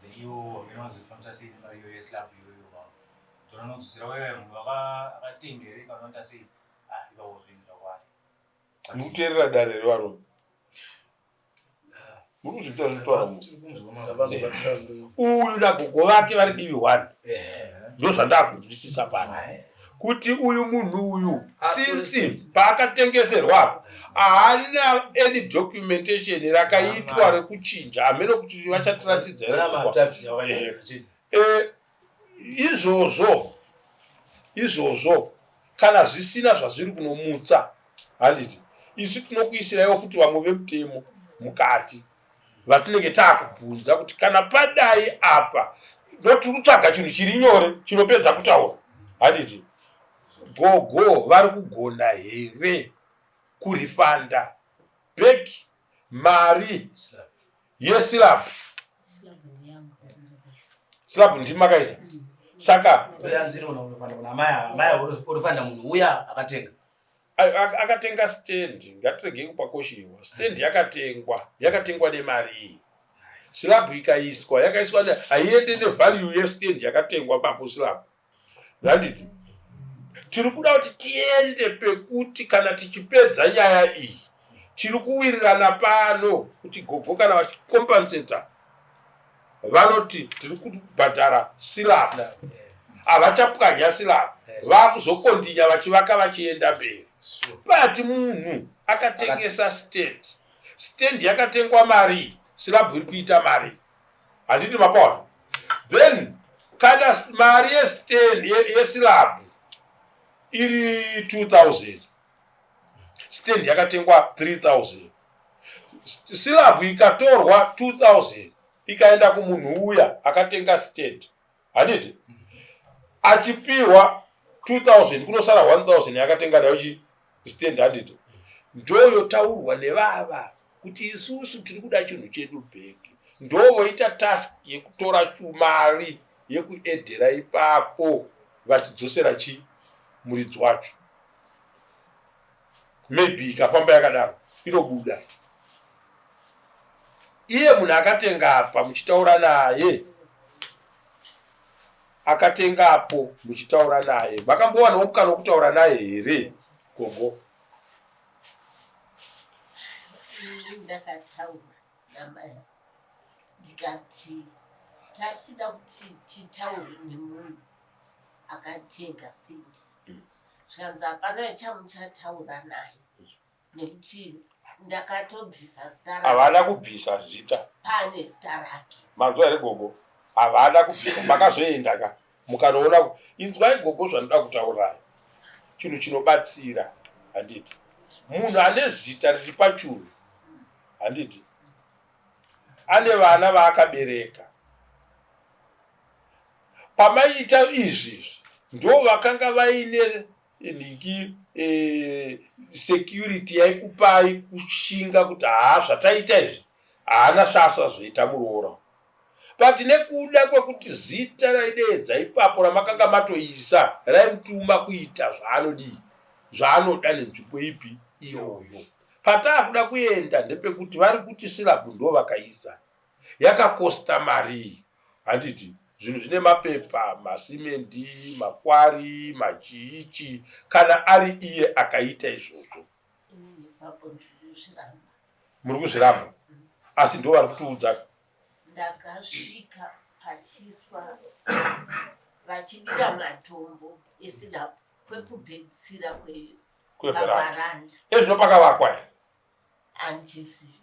then ivo vamene vazofambisa sei nemari iyoyo yeslab iyoyo vavo tona nodzosera wewe munhu akatenga here kana vanoita sei ah ipapo zvinhu zvakwari mukuteerera dare here varume muri kuzviita zvitaura uyu nagogo vake vari divi one ndozvandakunzwisisa pano kuti uyu munhu uyu since paakatengeserwa apa haana any documentation rakaitwa rekuchinja hameno kuti vachatiratidza here eh, izvozvo izvozvo kana zvisina zvazviri kunomutsa handiti isu tinokuisiraiwo futi vamwe vemutemo mukati vatinenge taakubvunza kuti kana padai apa notiri kutsvaga chinhu chiri nyore chinopedza kutaura handiti gogo vari kugona here kurifanda back mari yeslab. Slab ndimi makaisa. Saka otofanira munhu uya akatenga akatenga stand ngatiregei kupakoshiwa stand yakatengwa yakatengwa nemari iyi slab ikaiswa yakaiswa haiende nevalue yestand yakatengwa papo slab Handiti tiri kuda kuti tiende pekuti kana tichipedza nyaya iyi tiri kuwirirana pano kuti gogo kana vachikompanseta vanoti tiri kubhadhara silab havachapwanya silab vakuzokondinya vachivaka vachienda mberi but munhu akatengesa stand stand yakatengwa mari silab iri kuita mari handiti mapaona then kana mari yestand yesilab iri 2000 stand yakatengwa 3000 silab ikatorwa 2000 ikaenda kumunhu uya akatenga stand handiti achipiwa 2000 kunosara 1000 yakatenga nayo chi stand handiti ndoyotaurwa nevava kuti isusu tiri kuda chinhu chedu bheki ndovoita task yekutora mari yekuedhera ipapo vachidzosera chi muridzi wacho maybe ikafamba yakadaro inobuda iye munhu akatenga apa muchitaura naye akatengapo muchitaura naye makambowanawo mukana wekutaura naye here gogo ndakataura namai ndikati tachida kuti titaure nemunhu akatenga seed zvikanzi hapana chamuchataura naye nekuti ndakatobvisa zita rake. Havana kubvisa zita. Pane zita rake. Manzwa here gogo? Havana kubvisa. Makazoenda ka mukanoona. Inzwai gogo zvandinoda kutaurai. Chinhu chinobatsira handiti. Munhu ane zita riri pachuru handiti. Ane vana vaakabereka. Pamaiita izvi izvi ndovakanga vaine nhingi e, security yaikupai kushinga kuti haa zvataita izvi haana zvasazoita muroora but nekuda kwekuti zita raideedza ipapo ramakanga matoisa raimutuma kuita zvaanodii zvaanoda nenzvimbo ipi iyoyo pataakuda kuenda ndepekuti vari kuti silabhu ndo vakaisa yakakosta marii handiti zvinhu zvine mapepa masimendi makwari machiichi kana ari iye akaita izvozvo muri kuzviramba asi ndo vari kutiudza ndakasvika pachiswa vachidira matombo esilabhu kwekupedzisira kweveranda ezvino pakavakwa here Handisi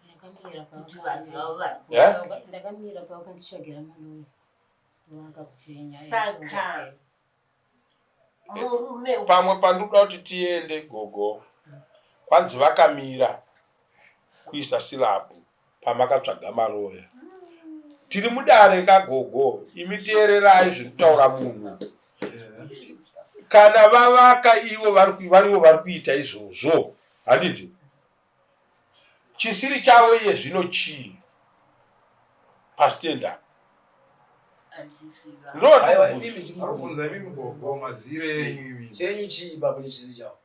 kuti vanhu vavo vari Ndakamira pavakanditsvagira maloya vakakuti nyaya Saka murume pamwe pandinoda kuti tiende gogo kwanzi vakamira kuisa silabhu pamakatsvaga maroya tiri mudare kagogo imi teererai zviri kutaura munhu kana vavaka ivo varivo vari kuita izvozvo handiti Chisiri chavo iye zvino chii pastand up? Chenyu chii ipapo nechisiri chavo?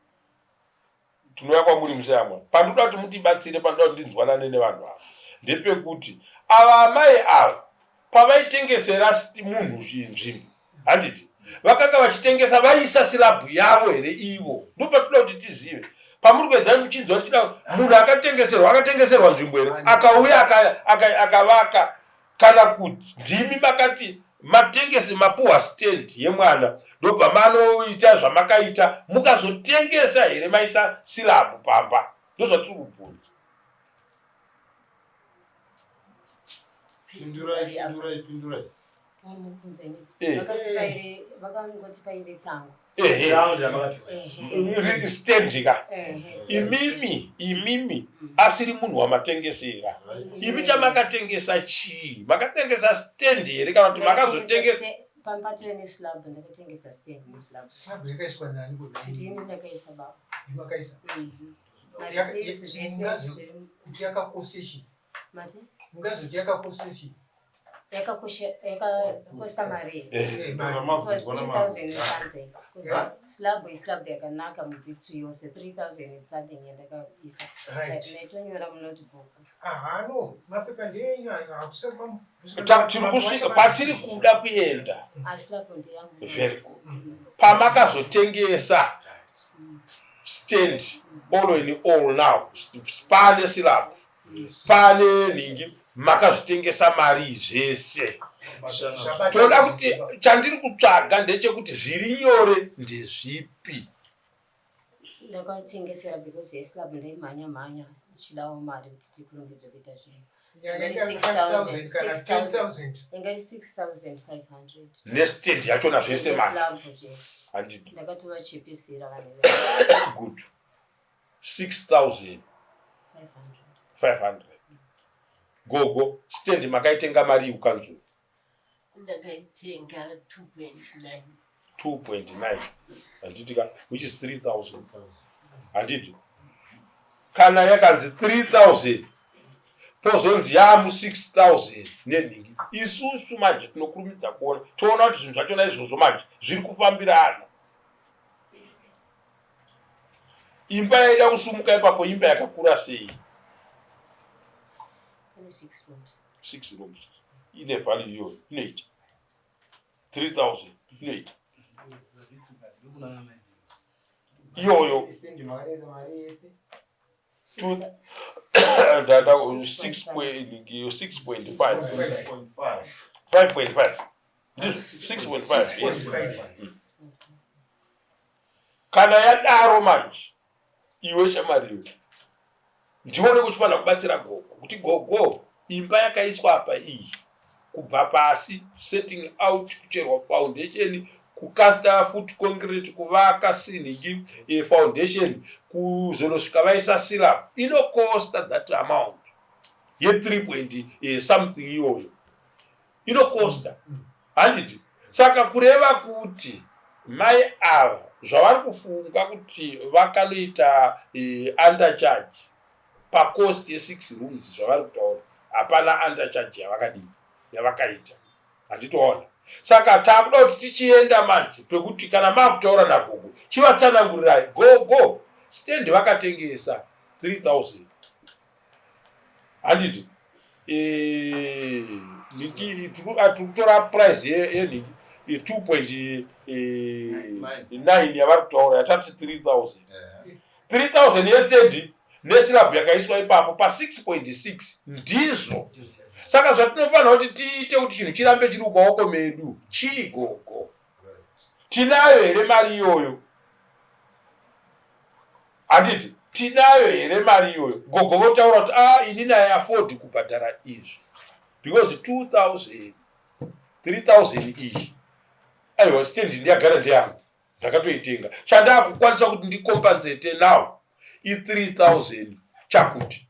Tinouya kwamuri museyamwa. Pandinoda kuti mundibatsire, pandinoda kuti ndinzwanane nevanhu ava ndepekuti ava amai ava pavaitengesera munhu nzvimbo handiti vakanga vachitengesa vaisa silabhu yavo here ivo ndopatinoda kuti tizive pamuri kuedza muchinzwa tichida munhu akatengeserwa akatengeserwa nzvimbo here akauya akavaka kana kuti ndimi makati matengese mapuhwa stand yemwana ndobva manoita zvamakaita mukazotengesa here maisa silabhu pamba ndozvatiri kubvunza Pindurai, pindurai, pindurai. Eh. Vakangotipa iri sango. Stand ka. Imimi, imimi asiri munhu wamatengesera. Imi chamakatengesa chii? Makatengesa stand here kana kuti makazotengesa Pampatire neslab ndakatengesa stand neslab. Slab yakaiswa nani ko? Ndini ndakaisa baba. Makaisa. Mhm. Mareceipts zvese Kuti yakakosha mati mungazoti yakakosha chii? Yakakosha, yakakosta mari. Eh. It was 3000 and something. Yeah. Slab islab yakanaka muVictory yose 3000 and something yandakaisa. Right. Ndaitonyora munotebook. Aha, no, mapepa ndeenyu ayo, hakusati Tiri kusvika patiri kuda kuenda. Aslab ndeyangu. Very good. Pamakazotengesa stand, all in all now pane slab, pane nhingi, makazvitengesa mari zvese. Toda kuti chandiri kutsvaga ndechekuti zviri nyore ndezvipi? Ndakatengesera because yeslab ndaimhanya mhanya ndichidawo mari kuti tikurumidze kuita zvinhu. Nyanga 5000 kana 10,000. Inga iri 6500. Nestand yachona zvese mari? Neslab zvese. Handiti? Ndakatovachipisira vanhu. Good, 6500. 500. Gogo, stand makaitenga mari ukanzuru? Ndakaitenga 2.9. 2.9, handiti ka? Which is 3000, handiti? Kana yakanzi 3000, pozonzi yamu 6000 nenhingi, isusu manje tinokurumidza kuona, toona kuti zvinhu zvachona izvozvo manje zviri kufambirana. Imba yaida kusumuka ipapo, imba yakakura sei? Pane six rooms. Six rooms ine value iyoyo, inoita 3000, inoita iyoyo. 6.5, 5.5, 6.5, yes. Kana yadaro manje, iwe shamariwe, ndione kuchifanira kubatsira gogo kuti, gogo, imba yakaiswa apa iyi, kubva pasi, setting out, kucherwa foundation, kukasta foot concrete, kuvaka sinhingi, foundation, kuzonosvika vaisa slab, inocosta that amount ye3 point something iyoyo inocosta, handiti? Saka kureva kuti mai ava zvavari kufunga kuti vakanoita undercharge pacost ye6 rooms, zvavari kutaura, hapana undercharge yavakadii, yavakaita, handitoona. Saka taakuda kuti tichienda manje pekuti kana maakutaura nagogo, chivatsanangurirai, gogo, stand vakatengesa 3000, handiti? Tiri kutora price yenhingi 2.9 yavari kutaura, yatati 3000, 3000 yestand neslab yakaiswa ipapo pa6.6, ndizvo. Saka zvatinofanira kuti tiite kuti chinhu chirambe chiri mumaoko medu chii, gogo? Tinayo here mari iyoyo, handiti? Tinayo here mari iyoyo? Gogo votaura kuti, a ah, inini I afford kubhadhara izvi because 2000, 3000 iyi, aiwa, stand ndiyagara ndeyangu, ndakatoitenga. Chandakukwanisa kuti ndicompensate now i3000 chakuti,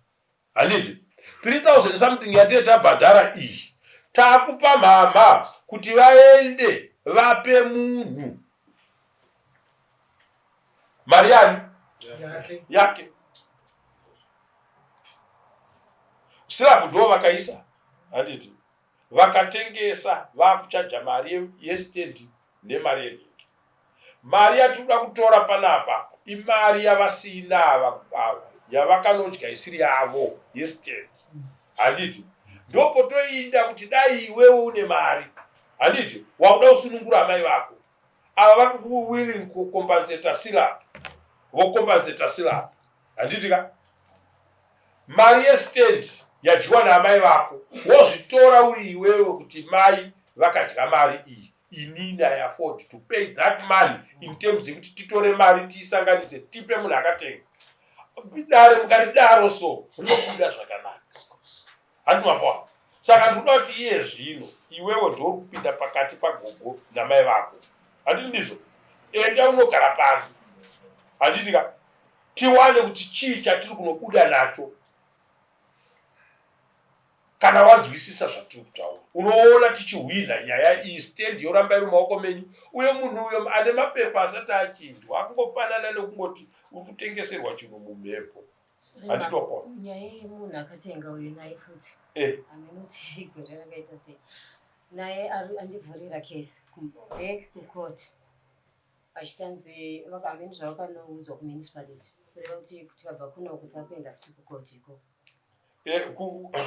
handiti? 3000 something yatee tabhadhara iyi, takupa mhama kuti vaende vape munhu mari yani yake. Yake. Slab ndo vakaisa, handiti? Vakatengesa, vakuchaja mari yestand nemari yenhingi. Mari yatinoda kutora panapa imari yavasina ava, ava yavakanodya isiri yavo, yestand, handiti? Ndopotoinda kuti dai iwewe une mari, handiti? Wakuda kusunungura amai vako ava, vari willing kucompensata slab, vocompensata slab, handiti ka? Mari yestand yadyiwa naamai vako, wozvitora uri iwewe kuti mai vakadya mari iyi, inini I afford to pay that money in terms yekuti titore mari tiisanganise, tipe munhu akatenga. Dare mukaridaro so rinobuda zvakanaka, handiti mapawa? Saka ndinoda kuti iye zvino iwewe ndori kupinda pakati pagogo namai vako, handiti ndizvo? Enda unogara pasi, handiti ka? Tiwane kuti chii chatiri kunobuda nacho. Kana wanzwisisa zvatiri kutaura, unoona tichihwina nyaya iyi, stand yoramba iri mumaoko menyu, uye munhu uyo ane mapepa asati achindwa akungofanana nekungoti uri kutengeserwa chinhu mumhepo. Handitopona. Nyaya yemunhu akatenga uyu naye futi. Eh. Aminoti gore rakaita sei. Naye andivhurira case back kucourt. Achitanzi hameno zvavakanoudzwa kumunicipality. Kureva kuti tikabva kunoku takuenda futi kucourt ikoko. Eh,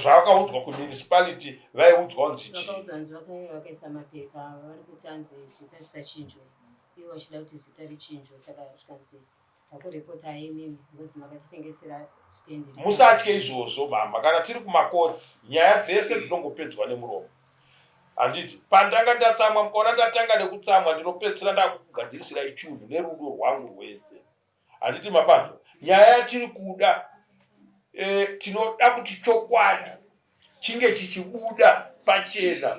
zvavakaudzwa kumunicipality vaiudzwa kunzi chii? Vakaudzwa kunzi vakauya vakaisa mapepa vari kuti anzi zita risachinjwe. Ivo vachida kuti zita richinjwe saka zvikanzi takurepotai imimi because makatitengesera stand. Musatye izvozvo mama, kana tiri kumakotsi nyaya dzese dzinongopedzwa nemuromo. Handiti pandanga ndatsamwa, mukaona ndatanga nekutsamwa ndinopedzisira ndakukugadzirisirai chunhu nerudo rwangu rwese. Handiti mabanzwa nyaya yatiri kuda e, tinoda kuti chokwadi chinge chichibuda pachena.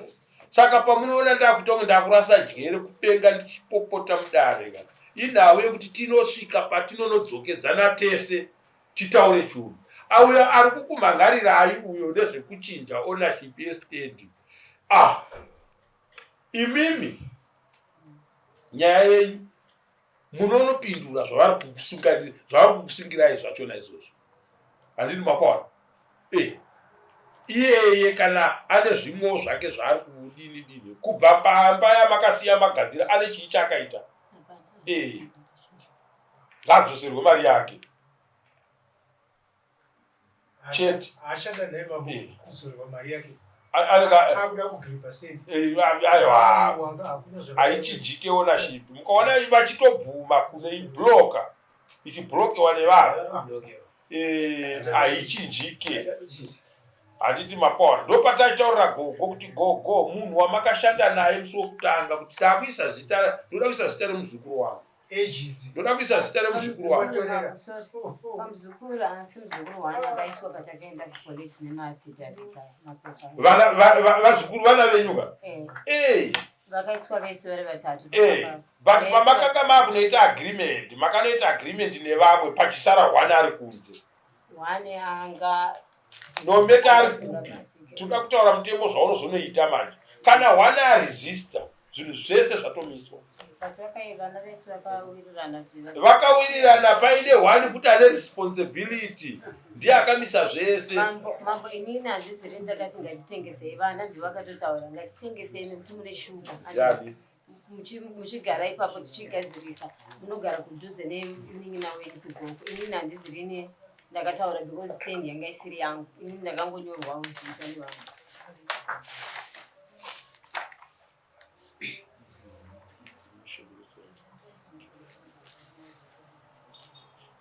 Saka pamunoona ndakuita kunge ndakurasa jere kupenga ndichipopota mudare ka inhau yekuti tinosvika patinonodzokedzana tese titaure chunhu. Auyo ari kukumhangarirai uyo nezvekuchinja ownership yestand ah imimi nyaya yenyu munonopindura zvavari kukusungirai zvachona izvozvo handiti mapaona e iyeye kana ane zvimwewo zvake zvaari kudini dini kubva pamba yamakasiya magadzira ane chii chaakaita e ngaadzoserwe mari yake chete haachada naye mambo Eh. kudzorerwa mari yake anenge akuda kugripa sei eh, aiwa Aiwa, hakuna zvaka- haichinjike ownership mukaona vachitobvuma kunoibloka ichiblokewa nevanhu eh, haichinjike handiti mapawa ndopataitaurira gogo kuti gogo munhu wamakashanda naye musi wekutanga kuti takuisa zita ndoda kuisa zita remuzukuru wangu ndoda kuisa zita remuzukuru wangu pamuzukuru asi muzukuru wani akaiswa patakaenda kupolisi nemaaffidavit mapepa vana vazukuru vana venyu ka eh. eh. vakaiswa vese vari vatatu eh. but pamakanga makunoita agreement makanoita agreement nevamwe pachisara one ari kunze one anga nometa ari kupi tinoda kutaura mutemo zvaunozonoita manje kana one aresista zvinhu zvese zvatomiswa vakawirirana paine one futi ane responsibility ndiye akamisa zvese mambo inini handiziri ndakati ngatitengesei vana ndivo vakatotaura ngatitengesei nekuti mune shuga muchigara ipapo tichigadzirisa munogara kudhuze nemunin'ina wenyu kugogo inini handizirini ndakataura because stand yanga isiri yangu inini ndakangonyorwawo zita nevanhu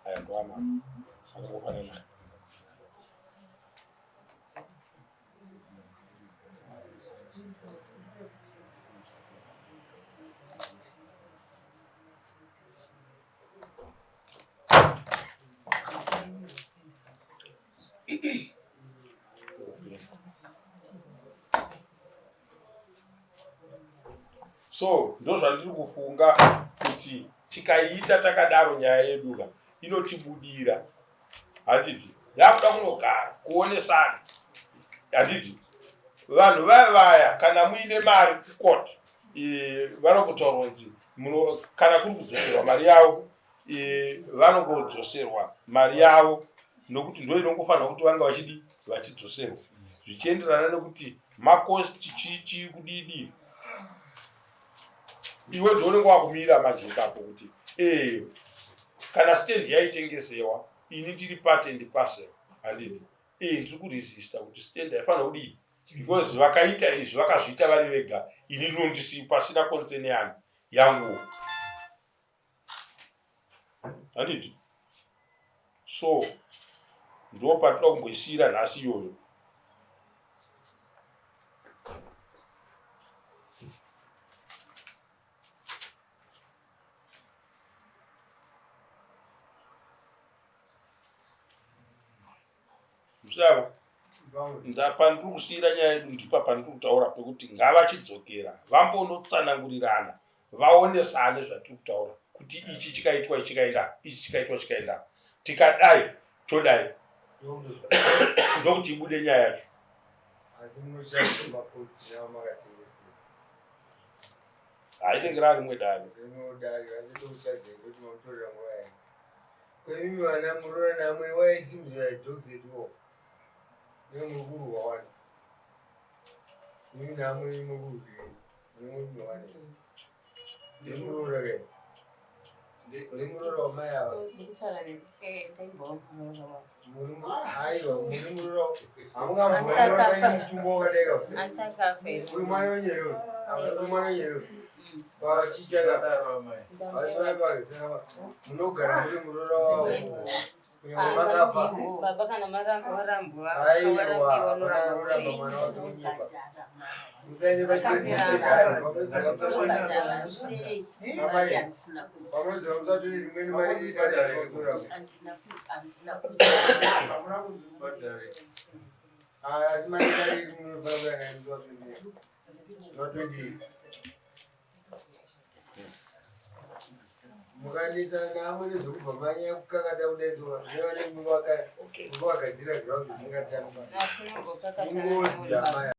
aya ndoama akangofanana so ndozvandiri kufunga kuti tikaiita takadaro nyaya yeduka inotibudira handiti yakuda kunogara kuonesana handiti vanhu vaya vaya kana muine mari kucourt vanongotaurwa kuti kana kuri kudzoserwa mari yavo vanongodzoserwa mari yavo nokuti ndo inongofanirwa kuti vanga vachidi vachidzoserwa zvichienderana nekuti makosti chii chii kudidi iwe ndounenge wakumira manje ipapo kuti ee kana stand yaitengesewa ini ndiri part and parcel handidi ee ndiri kuresista kuti stand haifanira kudii because vakaita izvi vakazviita vari vega ini ndinondisi pasina concern yangu yangu handiti so ndo patinoda kumboisiira nhasi iyoyo Musava ndapandiri kusiira nyaya yedu ndipa pandiri kutaura pekuti ngavachidzokera vambonotsanangurirana vaonesane zvatiri kutaura kuti ichi chikaitwa ichi chikaenda ichi chikaitwa chikaenda tikadai todai ndokuti ibude nyaya yacho hainenge rarimwe dare. Kwemimi vana muroora namwe why seems you are dogs at war. Nemuri kurwa wani. Mimi namwe muri kurwirei. Nemuri wani. Ndimuroora kai. Ndimuroora wamai ava. Aiwa muri muroora. Hamungamboona mutumbo wakadai ka. Uyu mwana wenyu here uyu? Uyu mwana wenyu here uyu? Munogara muri muroora wavo kunyangwe makafa. Baba kana marambwa Aiwa, anoramba mwana wake unyepa. Musaende Ndobhadhara sei mari yandisina kuita? pamwedzi wamusatoni rimweni mari idarira. Handina kuita. Hamuna kunzi mubhadhare. Asi mari dare munofanira kuya nayo musi wa 28. Wa 28. Mukanetsana naamwene zvekubva manyaya kukakata kudai so nevane muvakagadzira ground mungatamba. Ingozi yamai.